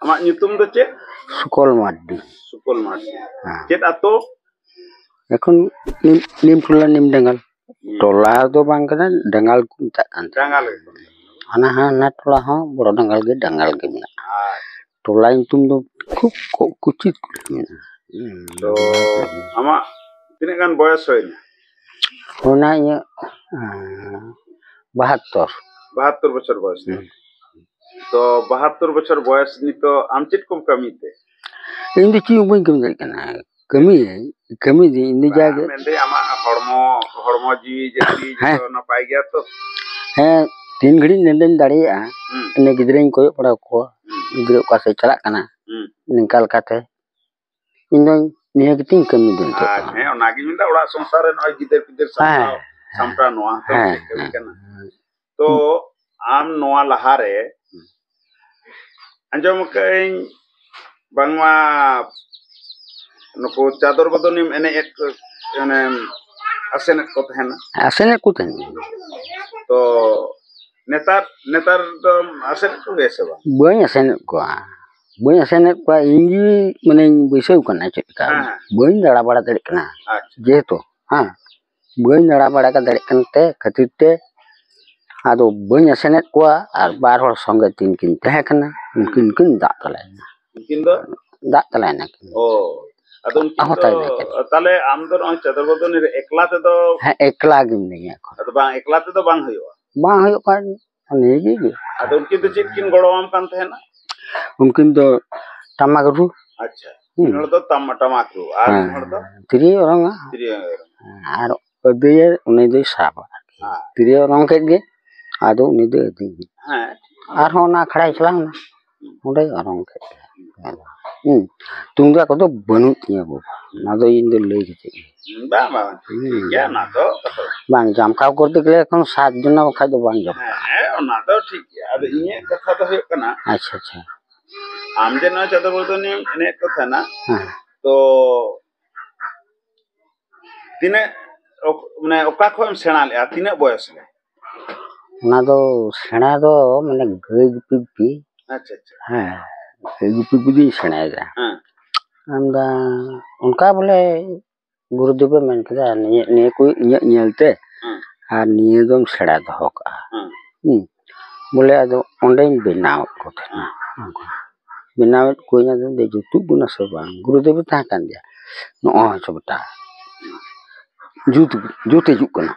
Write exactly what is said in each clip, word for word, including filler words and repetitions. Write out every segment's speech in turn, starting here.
ᱟᱢᱟᱜ ᱧᱩᱛᱩᱢ ᱫᱚ ᱪᱮᱫ? ᱥᱩᱠᱚᱞ ᱢᱟᱨᱰᱤ᱾ ᱥᱩᱠᱚᱞ ᱢᱟᱨᱰᱤ᱾ ᱦᱮᱸ᱾ ᱪᱮᱫ ᱟᱛᱳ? ᱮᱠᱷᱚᱱ ᱱᱤᱢ, ᱱᱤᱢ ᱴᱚᱞᱟ, ᱱᱤᱢ ᱰᱟᱸᱜᱟᱞ᱾ ᱦᱩᱸ᱾ ᱴᱚᱞᱟ ᱫᱚ ᱵᱟᱝ ᱠᱟᱱᱟ, ᱰᱟᱸᱜᱟᱞ ᱠᱚ ᱢᱮᱛᱟᱜ ᱠᱟᱱ ᱛᱟᱦᱮᱸᱫ᱾ ᱰᱟᱸᱜᱟᱞ ᱜᱮ᱾ ᱦᱟᱱᱟ, ᱦᱟᱱᱟ ᱴᱚᱞᱟ ᱦᱚᱸ ᱵᱚᱲᱚ ᱰᱟᱸᱜᱟᱞ ᱜᱮ, ᱰᱟᱸᱜᱟᱞ ᱜᱮ ᱢᱮᱱᱟᱜᱼᱟ᱾ ᱟᱪᱪᱷᱟ᱾ ᱴᱚᱞᱟ ᱧᱩᱛᱩᱢ ᱫᱚ ᱠᱷᱩᱵ ᱠᱚ-, ᱠᱩᱪᱤᱛ ᱢᱮᱱᱟᱜᱼᱟ᱾ ᱦᱩᱸ᱾ ᱛᱚ, ᱟᱢᱟᱜ ᱛᱤᱱᱟᱹᱜ ᱜᱟᱱ ᱵᱚᱭᱚᱥ ᱦᱩᱭᱱᱟ? ᱚᱱᱟ ᱤᱧᱟᱹᱜ, ᱟᱸ, ᱵᱟᱦᱟᱛᱛᱚᱨ᱾ ᱵᱟᱦᱟᱛᱛᱚᱨ ᱵᱚᱪᱷᱚᱨ ᱵᱚᱭᱚᱥ ᱛᱟᱢ᱾ ᱦᱩᱸ᱾ ᱛᱚ, ᱵᱟᱦᱟᱛᱛᱚᱨ ᱵᱚᱪᱷᱚᱨ ᱵᱚᱭᱚᱥ ᱱᱤᱛᱚᱜ ᱟᱢ ᱪᱮᱫ ᱠᱚᱢ ᱠᱟᱹᱢᱤ ᱛᱮ? ᱤᱧ ᱫᱚ ᱪᱮᱫ ᱦᱚᱸ ᱵᱟᱹᱧ ᱠᱟᱹᱢᱤ ᱫᱟᱲᱮᱭᱟᱜ ᱠᱟᱱᱟ᱾ ᱠᱟᱹᱢᱤᱭᱟᱹᱧ, ᱤᱧ ᱫᱚ ᱵᱟᱝ, ᱡᱟᱜᱮ ᱢᱮᱱᱫᱟᱹᱧ ᱟᱢᱟᱜ ᱦᱚᱲᱢᱚ, ᱦᱚᱲᱢᱚ ᱡᱤᱣᱤ ᱡᱟᱹᱛᱤ ᱦᱮᱸ᱾ ᱡᱚᱛᱚ ᱱᱟᱯᱟᱭ ᱜᱮᱭᱟ ᱛᱚ? ᱦᱮᱸ, ᱛᱤᱱ ᱜᱷᱟᱹᱲᱤᱡ ᱱᱚᱸᱰᱮᱧ ᱫᱟᱲᱮᱭᱟᱜᱼᱟ, ᱦᱩᱸ᱾ ᱤᱱᱟᱹ ᱜᱤᱫᱽᱨᱟᱹᱧ ᱠᱚᱭᱚᱜ ᱵᱟᱲᱟ ᱠᱚᱣᱟ, ᱦᱩᱸ᱾ ᱜᱤᱫᱽᱨᱟᱹ ᱚᱠᱟ ᱥᱮᱫ ᱪᱟᱞᱟᱜ ᱠᱟᱱᱟ, ᱦᱩᱸ᱾ ᱱᱤᱝᱠᱟ ᱞᱮᱠᱟᱛᱮ ᱤᱧ ᱫᱚ ᱱᱤᱭᱟᱹ ᱜᱮᱛᱤᱧ ᱠᱟᱹᱢᱤ ᱫᱚ ᱱᱤᱛᱚᱜ ᱟᱨ ᱫᱚ᱾ ᱦᱮᱸ, ᱚᱱᱟᱜᱤᱧ ᱢᱮᱱᱫᱟ, ᱚᱲᱟᱜ ᱥᱚᱝᱥᱟᱨ ᱨᱮ ᱱᱚᱜᱼᱚᱭ ᱜᱤᱫᱟᱹᱨ ᱯᱤᱫᱟᱹᱨ ᱥᱟᱢᱴᱟᱣ, ᱦᱮᱸ, ᱥᱟᱢᱴᱟᱣ ᱱᱚᱣᱟ ᱦᱚᱸᱛᱚ ᱦᱮᱸ, ᱢᱤᱫᱴᱮᱡ ᱠᱟᱹᱢᱤ ᱦᱮᱸ᱾ ᱠᱟᱱᱟ᱾ ᱛᱚ, ᱟᱢ ᱱᱚᱣᱟ ᱞᱟᱦᱟᱨᱮ ᱟᱸᱡᱚᱢ ᱟᱠᱟᱫᱟᱹᱧ ᱵᱟᱝᱢᱟ ᱱᱩᱠᱩ ᱪᱟᱫᱚᱨ ᱵᱚᱫᱚᱱᱤᱢ ᱮᱱᱮᱡ ᱮᱫ ᱠᱚ, ᱢᱟᱱᱮᱢ ᱟᱥᱮᱱᱮᱫ ᱠᱚ ᱛᱟᱦᱮᱱᱟ᱾ ᱟᱥᱮᱱᱮᱫ ᱠᱚ ᱛᱟᱦᱮᱱ᱾ ᱛᱚ, ᱱᱮᱛᱟᱨ, ᱱᱮᱛᱟᱨ ᱫᱚᱢ ᱟᱥᱮᱱᱮᱫ ᱠᱚᱜᱮᱭᱟ ᱥᱮ ᱵᱟᱝ? ᱵᱟᱹᱧ ᱟᱥᱮᱱᱮᱫ ᱠᱚᱣᱟ, ᱵᱟᱹᱧ ᱟᱥᱮᱱᱮᱫ ᱠᱚᱣᱟ᱾ ᱤᱧ ᱜᱮ ᱢᱟᱱᱮᱧ ᱵᱟᱹᱭᱥᱟᱹᱣ ᱠᱟᱱᱟ ᱪᱮᱫ ᱞᱮᱠᱟ, ᱦᱮᱸ, ᱦᱮᱸ᱾ ᱵᱟᱹᱧ ᱫᱟᱬᱟ ᱵᱟᱲᱟ ᱫᱟᱲᱮᱭᱟᱜ ᱠᱟᱱᱟ᱾ ᱟᱪᱪᱷᱟ᱾ ᱡᱮᱦᱮᱛᱩ, ᱦᱮᱸ, ᱵᱟᱹᱧ ᱫᱟᱬᱟ ᱵᱟᱲᱟ ᱫᱟᱲᱮᱭᱟᱜ ᱠᱟᱱ ᱛᱮ ᱠᱷᱟᱹᱛᱤᱨ ᱛᱮ ᱟᱫᱚ ᱵᱟᱹᱧ ᱟᱥᱮᱱᱮᱫ ᱠᱚᱣᱟ, ᱟᱨ ᱵᱟᱨ ᱦᱚᱲ ᱥᱚᱸᱜᱮ ᱛᱤᱧ ᱠᱤᱱ ᱛᱟᱦᱮᱸ ᱠᱟᱱᱟ, ᱩᱱᱠᱤᱱ ᱠᱤᱱ ᱫᱟᱜ ᱛᱟᱞᱟᱭᱮᱱᱟ᱾ ᱩᱱᱠᱤᱱ ᱫᱚ? ᱫᱟᱜ ᱛᱟᱞᱟᱭᱮᱱᱟ ᱠᱤᱱ᱾ ᱚ, ᱟᱫᱚ ᱩᱱᱠᱤᱱ ᱫᱚ, ᱦᱚᱛᱟᱭ ᱱᱟᱭᱠᱮ᱾ ᱛᱟᱦᱞᱮ ᱟᱢ ᱫᱚ ᱱᱚᱜᱼᱚᱭ ᱪᱟᱫᱚᱨ ᱵᱚᱫᱚᱱᱤ ᱨᱮ ᱮᱠᱞᱟ ᱛᱮᱫᱚ? ᱦᱮᱸ, ᱮᱠᱞᱟ ᱜᱮ ᱢᱤᱱᱟᱹᱧᱟ ᱮᱠᱷᱚᱱ᱾ ᱟᱫᱚ ᱵᱟᱝ, ᱮᱠᱞᱟ ᱛᱮᱫᱚ ᱵᱟᱝ ᱦᱩᱭᱩᱜᱼᱟ? ᱵᱟᱝ ᱦᱩᱭᱩᱜ ᱠᱟᱱ, ᱱᱤᱭᱟᱹ ᱜᱮ ᱦᱩᱭᱩᱜᱼᱟ᱾ ᱟᱫᱚ ᱩᱱᱠᱤᱱ ᱫᱚ ᱪᱮᱫ ᱠᱤᱱ ᱜᱚᱲᱚᱣᱟᱢ ᱠᱟᱱ ᱛᱟᱦᱮᱱᱟ? ᱩᱱᱠᱤᱱ ᱫᱚ ᱴᱟᱢᱟᱠ ᱨᱩ᱾ ᱟᱪᱪᱷᱟ, ᱦᱩᱸ᱾ ᱢᱤᱫ ᱦᱚᱲ ᱫᱚ ᱛᱟᱢ-, ᱴᱟᱢᱟᱠ ᱨᱩ, ᱟᱨ ᱦᱮᱸ, ᱢᱤᱫ ᱦᱚᱲ ᱫᱚ? ᱛᱤᱨᱭᱳ ᱚᱨᱚᱝᱟ᱾ ᱛᱤᱨᱭᱳ ᱚᱨᱚᱝ᱾ ᱟᱨ ᱟᱹᱫᱟᱹᱭᱟᱹ ᱩᱱᱤ ᱫᱚᱭ ᱥᱟᱵᱟ᱾ ᱦᱮᱸ᱾ ᱛᱤᱨᱭᱳ ᱚᱨᱚᱝ ᱠᱮᱫ ᱜᱮ, ᱟᱫᱚ ᱩᱱᱤ ᱫᱚ ᱟᱹᱫᱟᱹᱭ᱾ ᱦᱮᱸ᱾ ᱟᱨᱦᱚᱸ ᱚᱱᱟ ᱟᱠᱷᱲᱟᱭ ᱪᱟᱞᱟᱣ ᱮᱱᱟ, ᱚᱸᱰᱮ ᱚᱨᱚᱝ ᱠᱮᱫ ᱜᱮ᱾ ᱦᱩᱸ᱾ ᱛᱩᱢᱫᱟᱜ ᱠᱚᱫᱚ ᱵᱟᱹᱱᱩᱜ ᱛᱤᱧᱟᱹ ᱵᱟᱵᱟ, ᱚᱱᱟ ᱫᱚ ᱤᱧ ᱫᱚ ᱞᱟᱹᱭ ᱠᱟᱛᱮ ᱜᱮ᱾ ᱵᱟᱝ, ᱵᱟᱝ, ᱴᱷᱤᱠ ᱦᱩᱸ᱾ ᱜᱮᱭᱟ, ᱚᱱᱟ ᱫᱚ ᱠᱟᱛᱷᱟ ᱫᱚ᱾ ᱵᱟᱝ, ᱡᱟᱢᱠᱟᱣ ᱠᱚᱨᱛᱮ ᱜᱮᱞᱮ ᱮᱠᱷᱚᱱ ᱥᱟᱛ ᱡᱚᱱᱟ ᱵᱟᱠᱷᱟᱡ ᱫᱚ ᱵᱟᱝ ᱡᱟᱢᱠᱟᱣ᱾ ᱦᱮᱸ, ᱚᱱᱟ ᱫᱚ ᱴᱷᱤᱠ ᱜᱮᱭᱟ᱾ ᱟᱫᱚ ᱤᱧᱟᱹᱜ ᱠᱟᱛᱷᱟ ᱫᱚ ᱦᱩᱭᱩᱜ ᱠᱟᱱᱟ, ᱟᱪᱪᱷᱟ, ᱟᱪᱪᱷᱟ᱾ ᱟᱢ ᱡᱮ ᱱᱚᱣᱟ ᱪᱟᱸᱫᱚ ᱵᱚᱨᱫᱷᱚᱱᱤᱢ ᱮᱱᱮᱡ ᱠᱚ ᱛᱟᱦᱮᱱᱟ, ᱦᱮᱸ᱾ ᱛᱚ ᱛᱤᱱᱟᱹᱜ ᱚᱠ-, ᱢᱟᱱᱮ ᱚᱠᱟ ᱠᱷᱚᱱ ᱮᱢ ᱥᱮᱬᱟ ᱞᱮᱜᱼᱟ? ᱛᱤᱱᱟᱹᱜ ᱵᱚᱭᱚᱥ ᱨᱮ? ᱚᱱᱟ ᱫᱚ ᱥᱮᱬᱟ ᱫᱚ ᱢᱟᱱᱮ ᱜᱟᱹᱭ ᱜᱩᱯᱤ ᱜᱩᱯᱤ᱾ ᱟᱪᱪᱷᱟ, ᱟᱪᱪᱷᱟ᱾ ᱦᱮᱸ, ᱜᱟᱹᱭ ᱜᱩᱯᱤ ᱜᱩᱯᱤ ᱫᱩᱧ ᱥᱮᱬᱟᱭᱮᱫᱟ᱾ ᱦᱮᱸ᱾ ᱟᱢᱫᱟ ᱚᱱᱠᱟ ᱵᱚᱞᱮ ᱜᱩᱨᱩᱫᱮᱵᱮ ᱢᱮᱱ ᱠᱮᱫᱟ, "ᱱᱤᱭᱟᱹ, ᱱᱤᱭᱟᱹ ᱠᱚ ᱤᱧᱟᱹᱜ ᱧᱮᱞᱛᱮ ᱦᱮᱸ᱾ ᱟᱨ ᱱᱤᱭᱟᱹ ᱫᱚᱢ ᱥᱮᱬᱟ ᱫᱚᱦᱚ ᱠᱟᱜᱼᱟ᱾" ᱦᱮᱸ᱾ ᱦᱩᱸ᱾ ᱵᱚᱞᱮ ᱟᱫᱚ ᱚᱸᱰᱮᱧ ᱵᱮᱱᱟᱣ ᱠᱚ ᱛᱟᱦᱮᱱᱟ᱾ ᱦᱮᱸ᱾ ᱚᱱᱠᱟ ᱵᱮᱱᱟᱣᱮᱫ ᱠᱚᱣᱟᱧ, ᱟᱫᱚ ᱡᱩᱛᱩᱜ ᱠᱟᱱᱟ ᱥᱮ ᱵᱟᱝ? ᱜᱩᱨᱩᱫᱮᱵᱮ ᱛᱟᱦᱮᱸ ᱠᱟᱱ ᱜᱮᱭᱟ᱾ ᱱᱚᱜᱼᱚᱭ ᱪᱚ ᱵᱮᱴᱟ, ᱡᱩᱛ, ᱡᱩᱛ ᱦᱤᱡᱩᱜ ᱠᱟᱱᱟ᱾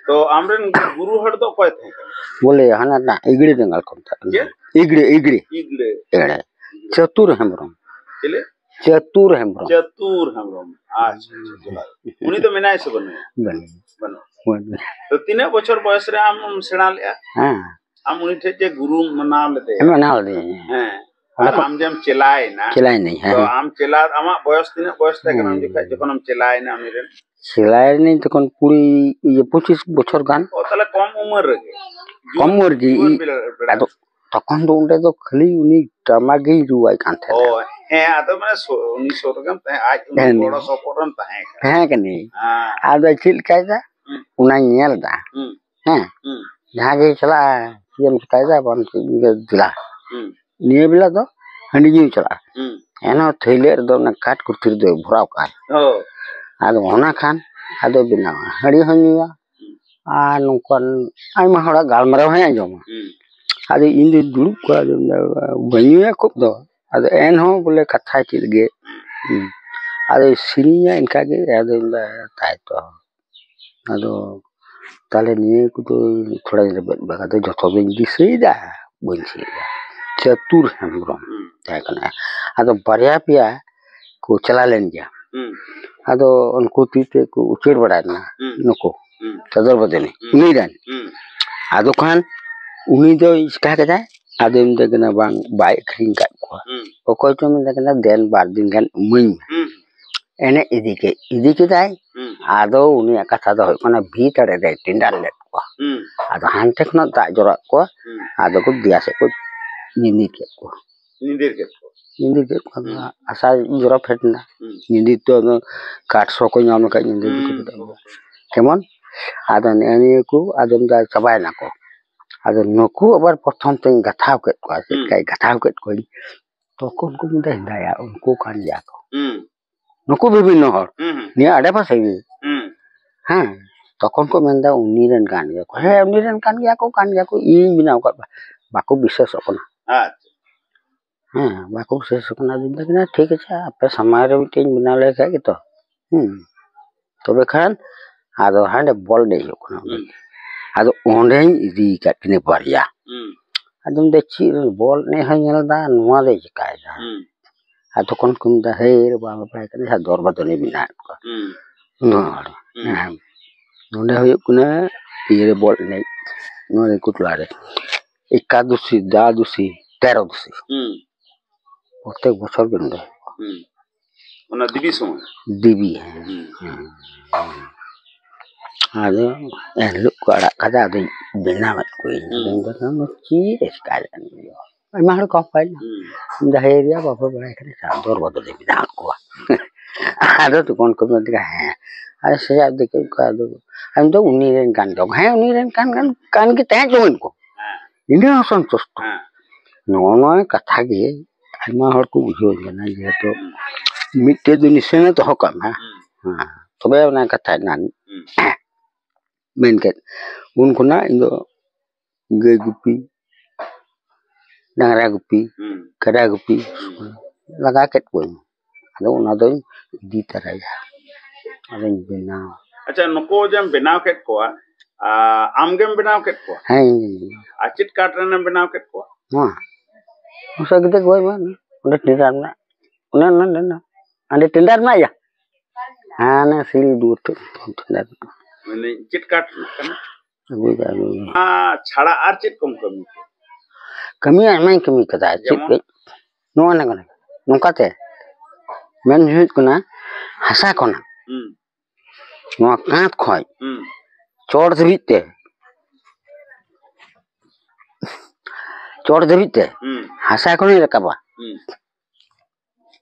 ᱛᱚ ᱟᱢᱨᱮᱱ ᱜᱩᱨᱩ ᱦᱚᱲ ᱫᱚ ᱚᱠᱚᱭ ᱛᱟᱦᱮᱸ ᱠᱟᱱᱟ? ᱵᱚᱞᱮ ᱦᱟᱱᱟ ᱴᱟᱜ ᱤᱜᱲᱤ ᱫᱟᱸᱜᱟᱞ ᱠᱚ ᱢᱮᱛᱟᱜ ᱠᱟᱱᱟ᱾ ᱪᱮᱫ? ᱤᱜᱲᱤ, ᱤᱜᱲᱤ᱾ ᱤᱜᱲᱤ᱾ ᱮᱲᱮ᱾ ᱪᱟᱹᱛᱩᱨ ᱦᱮᱢᱵᱨᱚᱢ᱾ ᱪᱤᱞᱤ? ᱪᱟᱹᱛᱩᱨ ᱦᱮᱢᱵᱨᱚᱢ᱾ ᱪᱟᱹᱛᱩᱨ ᱦᱮᱢᱵᱨᱚᱢ᱾ ᱟᱪᱪᱷᱟ, ᱟᱪᱪᱷᱟ, ᱟᱪᱪᱷᱟ᱾ ᱩᱱᱤ ᱫᱚ ᱢᱮᱱᱟᱭ ᱥᱮ ᱵᱟᱹᱱᱩᱭᱟ? ᱵᱟᱹᱱᱩᱭᱟ᱾ ᱵᱟᱹᱱᱩᱜ᱾ ᱵᱟᱹᱱᱩᱭᱟ᱾ ᱛᱚ ᱛᱤᱱᱟᱹᱜ ᱵᱚᱪᱷᱚᱨ ᱵᱚᱭᱚᱥ ᱨᱮ ᱟᱢ ᱮᱢ ᱥᱮᱬᱟ ᱞᱮᱜᱼᱟ? ᱦᱮᱸ᱾ ᱟᱢ ᱩᱱᱤ ᱴᱷᱮᱡ ᱡᱮ ᱜᱩᱨᱩᱢ ᱢᱟᱱᱟᱣ ᱞᱮᱫᱮᱭᱟ? ᱮᱢ ᱢᱟᱱᱟᱣ ᱞᱮᱫᱮᱭᱟ᱾ ᱦᱮᱸ᱾ ᱚᱸᱰᱮ ᱟᱨ ᱠᱷᱚᱱ ᱟᱢ ᱡᱮᱢ ᱪᱮᱞᱟᱭᱮᱱᱟ, ᱪᱮᱞᱟᱭᱮᱱᱟᱹᱧ, ᱦᱮᱸ᱾ ᱛᱚ ᱟᱢ ᱪᱮᱞᱟ, ᱟᱢᱟᱜ ᱵᱚᱭᱚᱥ ᱛᱤᱱᱟᱹᱜ ᱵᱚᱭᱚᱥ ᱛᱟᱦᱮᱸ ᱠᱟᱱᱟ ᱩᱱ ᱦᱮᱸ᱾ ᱡᱚᱠᱷᱚᱱ, ᱡᱚᱠᱷᱚᱱᱮᱢ ᱪᱮᱞᱟᱭᱮᱱᱟ ᱩᱱᱤ ᱨᱮᱱ? ᱪᱮᱞᱟᱭᱮᱱᱟᱹᱧ ᱛᱚᱠᱷᱚᱱ ᱠᱩᱲᱤ, ᱤᱭᱟᱹ, ᱯᱚᱸᱪᱤᱥ ᱵᱚᱪᱷᱚᱨ ᱜᱟᱱ᱾ ᱚ, ᱛᱟᱦᱞᱮ ᱠᱚᱢ ᱩᱢᱮᱨ ᱨᱮᱜᱮ᱾ ᱠᱚᱢ ᱩᱢᱮᱨ ᱜᱮ, ᱡᱩᱣᱟᱹᱱ ᱤ-, ᱵᱮᱲᱟ, ᱵᱮᱲᱟ᱾ ᱟᱫᱚ ᱛᱚᱠᱷᱚᱱ ᱫᱚ ᱚᱸᱰᱮ ᱫᱚ ᱠᱷᱟᱹᱞᱤ ᱩᱱᱤ ᱴᱟᱢᱟᱠ ᱜᱮᱧ ᱨᱩᱣᱟᱭ ᱠᱟᱱ ᱛᱟᱦᱮᱸᱱᱟ᱾ ᱚ, ᱦᱮᱸ, ᱟᱫᱚ ᱢᱟᱱᱮ ᱥᱚ-, ᱩᱱᱤ ᱥᱩᱨ ᱨᱮᱜᱮᱢ ᱛᱟᱦᱮᱸ, ᱟᱡ ᱩᱱᱤ ᱦᱮᱸ, ᱜᱚᱲᱚ ᱥᱚᱯᱚᱦᱚᱫ ᱨᱮᱢ ᱛᱟᱦᱮᱸ ᱠᱟᱱᱟ᱾ ᱛᱟᱦᱮᱸ ᱠᱟᱹᱱᱟᱹᱧ᱾ ᱦᱮᱸ᱾ ᱟᱫᱚ ᱪᱮᱫ ᱞᱮᱠᱟᱭ ᱫᱟ? ᱦᱩᱸ᱾ ᱚᱱᱟᱧ ᱧᱮᱞ ᱫᱟ᱾ ᱦᱩᱸ᱾ ᱦᱮᱸ᱾ ᱦᱩᱸ᱾ ᱡᱟᱦᱟᱸ ᱜᱮ ᱪᱟᱞᱟᱜᱼᱟ, ᱪᱮᱫ ᱮᱢ ᱪᱮᱠᱟᱭ ᱫᱟ? ᱵᱟᱢ ᱪᱮᱫ ᱮᱢ ᱪᱤᱠᱟᱹᱭ ᱫᱟ? ᱦᱩᱸ᱾ ᱱᱤᱭᱟᱹ ᱵᱮᱞᱟ ᱫᱚ ᱦᱟᱺᱰᱤ ᱧᱩᱭ ᱪᱟᱞᱟᱜᱼᱟ᱾ ᱦᱩᱸ᱾ ᱮᱱᱦᱚᱸ ᱛᱷᱟᱹᱭᱞᱟᱹᱜ ᱨᱮᱫᱚ ᱚᱱᱟ ᱠᱟᱴ ᱠᱩᱨᱛᱤ ᱨᱮᱫᱚᱭ ᱵᱷᱚᱨᱟᱣ ᱠᱟᱜᱼᱟ᱾ ᱦᱳᱭ᱾ ᱟᱫᱚ ᱚᱱᱟ ᱠᱷᱟᱱ ᱟᱫᱚ ᱵᱮᱱᱟᱣᱟ, ᱦᱟᱺᱰᱤ ᱦᱚᱸ ᱧᱩᱭᱟ᱾ ᱦᱩᱸ᱾ ᱟᱨ ᱱᱚᱝᱠᱟᱱ ᱟᱭᱢᱟ ᱦᱚᱲᱟᱜ ᱜᱟᱞᱢᱟᱨᱟᱣ ᱦᱚᱸᱭ ᱟᱸᱡᱚᱢᱟ᱾ ᱦᱩᱸ᱾ ᱟᱫᱚ ᱤᱧ ᱫᱚ ᱫᱩᱲᱩᱵ ᱠᱚᱜᱼᱟ, ᱟᱫᱚ ᱢᱮᱱᱫᱟ, "ᱵᱟᱹᱧ ᱧᱩᱭᱟ ᱠᱷᱩᱵ ᱫᱚ, ᱟᱫᱚ ᱮᱱᱦᱚᱸ ᱵᱚᱞᱮ ᱠᱟᱛᱷᱟᱭ ᱪᱮᱫ ᱜᱮ᱾" ᱦᱩᱸ᱾ ᱟᱫᱚᱭ ᱥᱮᱨᱮᱧᱟ ᱤᱱᱠᱟ ᱜᱮ, ᱟᱫᱚᱧ ᱢᱮᱱᱫᱟ, "ᱛᱟᱭ ᱛᱚ, ᱟᱫᱚ ᱛᱟᱦᱞᱮ ᱱᱤᱭᱟᱹ ᱠᱚᱫᱚ ᱛᱷᱚᱲᱟᱧ ᱨᱮᱵᱮᱫ ᱵᱟᱲᱟ ᱠᱟᱛᱮ ᱡᱚᱛᱚ ᱫᱚᱧ ᱫᱤᱥᱟᱹᱭᱮᱫᱟ, ᱵᱟᱹᱧ ᱫᱤᱥᱟᱹᱭᱮᱫᱟ᱾" ᱪᱟᱹᱛᱩᱨ ᱦᱮᱢᱵᱨᱚᱢ ᱦᱩᱸ᱾ ᱛᱟᱦᱮᱸ ᱠᱟᱱᱟ᱾ ᱟᱫᱚ ᱵᱟᱨᱭᱟ ᱯᱮᱭᱟ ᱠᱚ ᱪᱟᱞᱟᱣ ᱞᱮᱱ ᱜᱮᱭᱟ᱾ ᱦᱩᱸ᱾ ᱟᱫᱚ ᱩᱱᱠᱩ ᱛᱤ ᱛᱮᱠᱚ ᱩᱪᱟᱹᱲ ᱵᱟᱲᱟᱭᱮᱱᱟ, ᱦᱩᱸ᱾ ᱱᱩᱠᱩ ᱦᱩᱸ᱾ ᱪᱚᱫᱚᱨ ᱵᱟᱹᱫᱟᱹᱱᱤ, ᱦᱩᱸ᱾ ᱩᱱᱤ ᱨᱮᱱ᱾ ᱦᱩᱸ᱾ ᱟᱫᱚ ᱠᱷᱟᱱ ᱩᱱᱤ ᱫᱚᱭ ᱪᱤᱠᱟ ᱠᱮᱫᱟ? ᱟᱫᱚᱭ ᱢᱮᱛᱟᱭ ᱠᱟᱱᱟ, "ᱵᱟᱝ, ᱵᱟᱭ ᱟᱹᱠᱷᱨᱤᱧ ᱠᱟᱫ ᱠᱚᱣᱟ᱾" ᱦᱩᱸ᱾ ᱚᱠᱚᱭ ᱪᱚ ᱢᱮᱛᱟᱭ ᱠᱟᱱᱟ, "ᱫᱮᱱ ᱵᱟᱨ ᱫᱤᱱ ᱜᱟᱱ ᱤᱢᱟᱹᱧ ᱢᱮ᱾" ᱦᱩᱸ᱾ ᱮᱱᱮᱡ ᱤᱫᱤ ᱠᱮᱫ, ᱤᱫᱤ ᱠᱮᱫᱟᱭ᱾ ᱦᱩᱸ᱾ ᱟᱫᱚ ᱩᱱᱤᱭᱟᱜ ᱠᱟᱛᱷᱟ ᱫᱚ ᱦᱩᱭᱩᱜ ᱠᱟᱱᱟ, ᱵᱷᱤᱛ ᱟᱲᱮ ᱨᱮᱭ ᱴᱮᱸᱰᱟᱨ ᱞᱮᱫ ᱠᱚᱣᱟ᱾ ᱦᱩᱸ᱾ ᱟᱫᱚ ᱦᱟᱱᱛᱮ ᱠᱷᱚᱱᱟᱜ ᱫᱟᱜ ᱡᱚᱨᱚ ᱟᱫ ᱠᱚᱣᱟ᱾ ᱦᱩᱸ᱾ ᱟᱫᱚ ᱠᱚ ᱫᱮᱭᱟ ᱥᱮᱫ ᱠᱚ ᱧᱤᱫᱤᱨ ᱠᱮᱫ ᱠᱚᱣᱟ᱾ ᱧᱤᱫᱤᱨ ᱠᱮᱫ ᱠᱚᱣᱟ᱾ ᱧᱤᱫᱤᱨ ᱠᱮᱫ ᱠᱚᱣᱟ᱾ ᱦᱩᱸ᱾ ᱟᱥᱟ ᱡᱚᱨᱚ ᱯᱷᱮᱰ ᱮᱱᱟ᱾ ᱦᱩᱸ᱾ ᱧᱤᱫᱤᱨ ᱛᱮ ᱟᱫᱚ ᱠᱟᱴ ᱥᱚ ᱠᱚ ᱧᱟᱢ ᱞᱮᱠᱷᱟᱡ ᱧᱤᱫᱤᱨ ᱦᱩᱸ᱾ ᱠᱮᱫ ᱠᱚᱣᱟ᱾ ᱡᱮᱢᱚᱱ ᱟᱫᱚ ᱱᱮᱜᱼᱮ ᱱᱤᱭᱟᱹ ᱠᱚ ᱟᱫᱚᱢ ᱫᱚ ᱪᱟᱵᱟᱭᱮᱱᱟ ᱠᱚ᱾ ᱟᱫᱚ ᱱᱩᱠᱩ ᱟᱵᱟᱨ ᱯᱨᱚᱛᱷᱚᱢ ᱛᱮᱧ ᱜᱟᱛᱷᱟᱣ ᱠᱮᱫ ᱠᱚᱣᱟ, ᱪᱮᱫ ᱦᱩᱸ᱾ ᱞᱮᱠᱟᱧ ᱜᱟᱛᱷᱟᱣ ᱠᱮᱫ ᱠᱚᱣᱟᱧ, ᱛᱚᱠᱷᱚᱱ ᱠᱚ ᱢᱮᱱᱫᱟ, "ᱦᱮᱸᱫᱟᱭᱟ, ᱩᱱᱠᱩ ᱠᱟᱱ ᱜᱮᱭᱟ ᱠᱚ, ᱦᱩᱸ᱾ ᱱᱩᱠᱩ ᱵᱤᱵᱷᱤᱱᱱᱚ ᱦᱚᱲ, ᱦᱩᱸ, ᱦᱩᱸ᱾ ᱱᱤᱭᱟᱹ ᱟᱰᱮ ᱯᱟᱥᱮ ᱜᱮ᱾" ᱦᱩᱸ᱾ ᱦᱮᱸ, ᱛᱚᱠᱷᱚᱱ ᱠᱚ ᱢᱮᱱᱫᱟ, "ᱩᱱᱤ ᱨᱮᱱ ᱠᱟᱱ ᱜᱮᱭᱟ ᱠᱚ, ᱦᱮᱸ, ᱩᱱᱤ ᱨᱮᱱ ᱠᱟᱱ ᱜᱮᱭᱟ ᱠᱚ, ᱠᱟᱱ ᱜᱮᱭᱟ ᱠᱚ, ᱤᱧ ᱵᱮᱱᱟᱣ ᱟᱠᱟᱫ ᱠᱚᱣᱟ᱾" ᱵᱟᱠᱚ ᱵᱤᱥᱥᱟᱹᱥᱚᱜ ᱠᱟᱱᱟ᱾ ᱟᱪᱪᱷᱟ᱾ ᱦᱮᱸ, ᱵᱟᱠᱚ ᱵᱤᱥᱥᱟᱹᱥᱚᱜ ᱠᱟᱱᱟ᱾ ᱟᱫᱚᱧ ᱢᱮᱛᱟ ᱠᱤᱱᱟ, "ᱴᱷᱤᱠ ᱟᱪᱷᱮ, ᱟᱯᱮ ᱥᱟᱢᱟᱝ ᱨᱮ ᱢᱤᱫᱴᱮᱱ ᱵᱮᱱᱟᱣ ᱞᱮᱠᱷᱟᱡ ᱜᱮᱛᱚ, ᱦᱩᱸ, ᱛᱚᱵᱮ ᱠᱷᱟᱱ ᱟᱫᱚ ᱦᱟᱸᱰᱮ ᱵᱚᱞ ᱮᱱᱮᱡ ᱦᱩᱭᱩᱜ ᱠᱟᱱᱟ᱾" ᱦᱩᱸ᱾ ᱟᱫᱚ ᱚᱸᱰᱮᱧ ᱤᱫᱤ ᱟᱠᱟᱫ ᱠᱤᱱᱟᱹ ᱵᱟᱨᱭᱟ᱾ ᱦᱩᱸ᱾ ᱟᱫᱚᱧ ᱢᱮᱱᱫᱟ, "ᱪᱮᱫ ᱨᱮ ᱵᱚᱞ ᱮᱱᱮᱡ ᱦᱚᱸᱭ ᱧᱮᱞ ᱮᱫᱟ, ᱱᱚᱣᱟ ᱫᱚᱭ ᱪᱤᱠᱟᱭᱮᱫᱟ?" ᱦᱩᱸ᱾ ᱟᱨ ᱛᱚᱠᱷᱚᱱ ᱠᱚ ᱢᱮᱱᱫᱟ, "ᱦᱮᱭ ᱨᱮ ᱵᱟᱝ ᱵᱟᱯᱞᱟᱭ ᱠᱟᱱᱟ, ᱡᱟᱦᱟᱸ ᱫᱚᱨᱵᱟ ᱫᱚᱞᱮ ᱵᱮᱱᱟᱣᱮᱫ ᱠᱚᱣᱟ᱾" ᱦᱩᱸ᱾ ᱱᱚᱣᱟ ᱦᱚᱲ᱾ ᱦᱩᱸ᱾ ᱦᱮᱸ᱾ ᱱᱚᱰᱮ ᱦᱩᱭᱩᱜ ᱠᱟᱱᱟ ᱤᱭᱟᱹ ᱨᱮ ᱵᱚᱞ ᱮᱱᱮᱡ, ᱱᱚᱣᱟ ᱨᱮ ᱠᱩᱴᱞᱟ ᱨᱮ᱾ ᱮᱠᱟᱫᱚᱥᱤ, ᱫᱟᱫᱚᱥᱤ, ᱛᱮᱨᱚᱫᱚᱥᱤ᱾ ᱦᱩᱸ᱾ ᱯᱨᱚᱛᱮᱠ ᱵᱚᱪᱷᱚᱨ ᱜᱮ ᱱᱚᱰᱮ ᱦᱩᱭᱩᱜᱼᱟ᱾ ᱦᱩᱸ᱾ ᱚᱱᱟ ᱫᱮᱵᱤ ᱥᱚᱢᱚᱭ? ᱫᱮᱵᱤ, ᱦᱮᱸ᱾ ᱦᱩᱸ᱾ ᱦᱮᱸ᱾ ᱟᱫᱚ ᱮᱱᱦᱤᱞᱳᱜ ᱠᱚ ᱟᱲᱟᱜ ᱠᱟᱫᱟ, ᱟᱫᱚᱧ ᱵᱮᱱᱟᱣᱟᱫ ᱠᱚᱣᱟᱧ᱾ ᱦᱩᱸ᱾ ᱟᱫᱚᱧ ᱢᱮᱱᱫᱟ, "ᱪᱮᱫ ᱮ ᱪᱤᱠᱟᱹᱭᱮᱫᱟ ᱱᱩᱭ ᱫᱚ?" ᱟᱭᱢᱟ ᱦᱚᱲ ᱠᱚ ᱦᱟᱯᱟᱭᱮᱱᱟ᱾ ᱦᱩᱸ᱾ ᱡᱟᱦᱮᱨ ᱨᱮᱭᱟᱜ ᱵᱟᱯᱮ ᱵᱟᱲᱟᱭ ᱠᱟᱱᱟ, ᱪᱟᱫᱚᱨ ᱵᱚᱫᱚᱞᱮ ᱵᱮᱱᱟᱣ ᱠᱚᱣᱟ᱾ ᱟᱫᱚ ᱛᱚᱠᱷᱚᱱ ᱠᱚ ᱢᱮᱱ ᱠᱮᱫᱟ, "ᱦᱮᱸ, ᱟᱨ ᱥᱮᱭᱟᱜ ᱫᱤᱠᱩ ᱠᱚ ᱟᱫᱚ, ᱟᱢ ᱫᱚ ᱩᱱᱤ ᱨᱮᱱ ᱠᱟᱱ ᱜᱮᱭᱟᱢ, ᱦᱮᱸ, ᱩᱱᱤ ᱨᱮᱱ ᱠᱟᱱ, ᱠᱟᱱ, ᱠᱟᱱ ᱜᱮ ᱛᱟᱦᱮᱸ ᱦᱚᱪᱚ ᱠᱚ᱾ ᱦᱮᱸ᱾ ᱤᱱᱟᱹ ᱦᱚᱸ ᱥᱚᱱᱛᱩᱥᱴᱚ᱾" ᱦᱮᱸ᱾ ᱱᱚᱜᱼᱚ ᱱᱚᱣᱟ ᱠᱟᱛᱷᱟ ᱜᱮ ᱟᱭᱢᱟ ᱦᱚᱲ ᱠᱚ ᱵᱩᱡᱷᱟᱹᱣ ᱠᱟᱱᱟ, ᱡᱮᱦᱮᱛᱩ ᱦᱩᱸ᱾ ᱢᱤᱫᱴᱮᱡ ᱫᱚ ᱱᱤᱥᱟᱹᱱᱮ ᱫᱚᱦᱚ ᱠᱟᱜ ᱢᱮ, ᱦᱩᱸ᱾ ᱦᱮᱸ, ᱛᱚᱵᱮ ᱚᱱᱟ ᱠᱟᱛᱷᱟ ᱮᱱᱟ᱾ ᱦᱩᱸ᱾ ᱢᱮᱱ ᱠᱮᱫ, ᱩᱱ ᱠᱷᱚᱱᱟᱜ ᱤᱧ ᱫᱚ ᱜᱟᱹᱭ ᱜᱩᱯᱤ, ᱰᱟᱝᱨᱟ ᱜᱩᱯᱤ, ᱦᱩᱸ᱾ ᱠᱟᱰᱟ ᱜᱩᱯᱤ, ᱦᱩᱸ᱾ ᱞᱟᱜᱟ ᱠᱮᱫ ᱠᱚᱣᱟᱧ᱾ ᱟᱫᱚ ᱚᱱᱟ ᱫᱚᱧ ᱤᱫᱤ ᱛᱟᱨᱟᱭᱟ, ᱟᱫᱚᱧ ᱵᱮᱱᱟᱣᱟ᱾ ᱟᱪᱪᱷᱟ, ᱱᱩᱠᱩ ᱡᱮᱢ ᱵᱮᱱᱟᱣ ᱠᱮᱫ ᱠᱚᱣᱟ, ᱟ, ᱟᱢ ᱜᱮᱢ ᱵᱮᱱᱟᱣ ᱠᱮᱫ ᱠᱚᱣᱟ? ᱦᱮᱸ, ᱤᱧ ᱜᱤᱧ ᱵᱮᱱᱟᱣ᱾ ᱟᱨ ᱪᱮᱫ ᱠᱟᱴ ᱨᱮᱱᱮᱢ ᱵᱮᱱᱟᱣ ᱠᱮᱫ ᱠᱚᱣᱟ? ᱱᱚᱣᱟ? ᱢᱚᱥᱟ ᱜᱤᱫᱟᱹᱨ ᱜᱚᱡ ᱢᱟ, ᱚᱸᱰᱮ ᱴᱮᱸᱰᱟᱨ ᱢᱮᱱᱟᱜ, ᱚᱱᱮ, ᱚᱱᱮ, ᱚᱱᱮ, ᱚᱸᱰᱮ ᱴᱮᱸᱰᱟᱨ ᱢᱮᱱᱟᱜ ᱭᱟ᱾ ᱦᱟᱱᱮ ᱥᱤᱞ ᱫᱩᱣᱟᱹᱨ ᱴᱷᱮᱱ ᱴᱮᱸᱰᱟᱨ ᱢᱮᱱᱟᱜ᱾ ᱢᱟᱱᱮ ᱪᱮᱫ ᱠᱟᱴ ᱨᱮᱱᱟᱜ ᱠᱟᱱᱟ? ᱟᱹᱜᱩᱭᱮᱫᱟ, ᱟᱹᱜᱩᱭᱮᱫᱟ᱾ ᱚᱱᱟ ᱪᱷᱟᱲᱟ ᱟᱨ ᱪᱮᱫ ᱠᱚᱢ ᱠᱟᱹᱢᱤ ᱠᱮᱫᱟ? ᱠᱟᱹᱢᱤ ᱟᱭᱢᱟᱧ ᱠᱟᱹᱢᱤ ᱠᱟᱫᱟ, ᱪᱮᱫ ᱡᱮᱢᱚᱱ? ᱠᱟᱹᱡ? ᱱᱚᱣᱟ ᱱᱚᱝᱠᱟ, ᱱᱚᱝᱠᱟᱛᱮ ᱢᱮᱱ ᱦᱩᱭᱩᱜ ᱠᱟᱱᱟ, ᱦᱟᱥᱟ ᱠᱷᱚᱱᱟᱜ, ᱦᱩᱸ᱾ ᱱᱚᱣᱟ ᱠᱟᱸᱛ ᱠᱷᱚᱡ ᱦᱩᱸ᱾ ᱪᱚᱴ ᱫᱷᱟᱹᱵᱤᱡ ᱛᱮ, ᱪᱚᱴ ᱫᱷᱟᱹᱵᱤᱡ ᱛᱮ ᱦᱩᱸ᱾ ᱦᱟᱥᱟ ᱠᱷᱚᱱᱤᱧ ᱨᱟᱠᱟᱵᱟ᱾ ᱦᱩᱸ᱾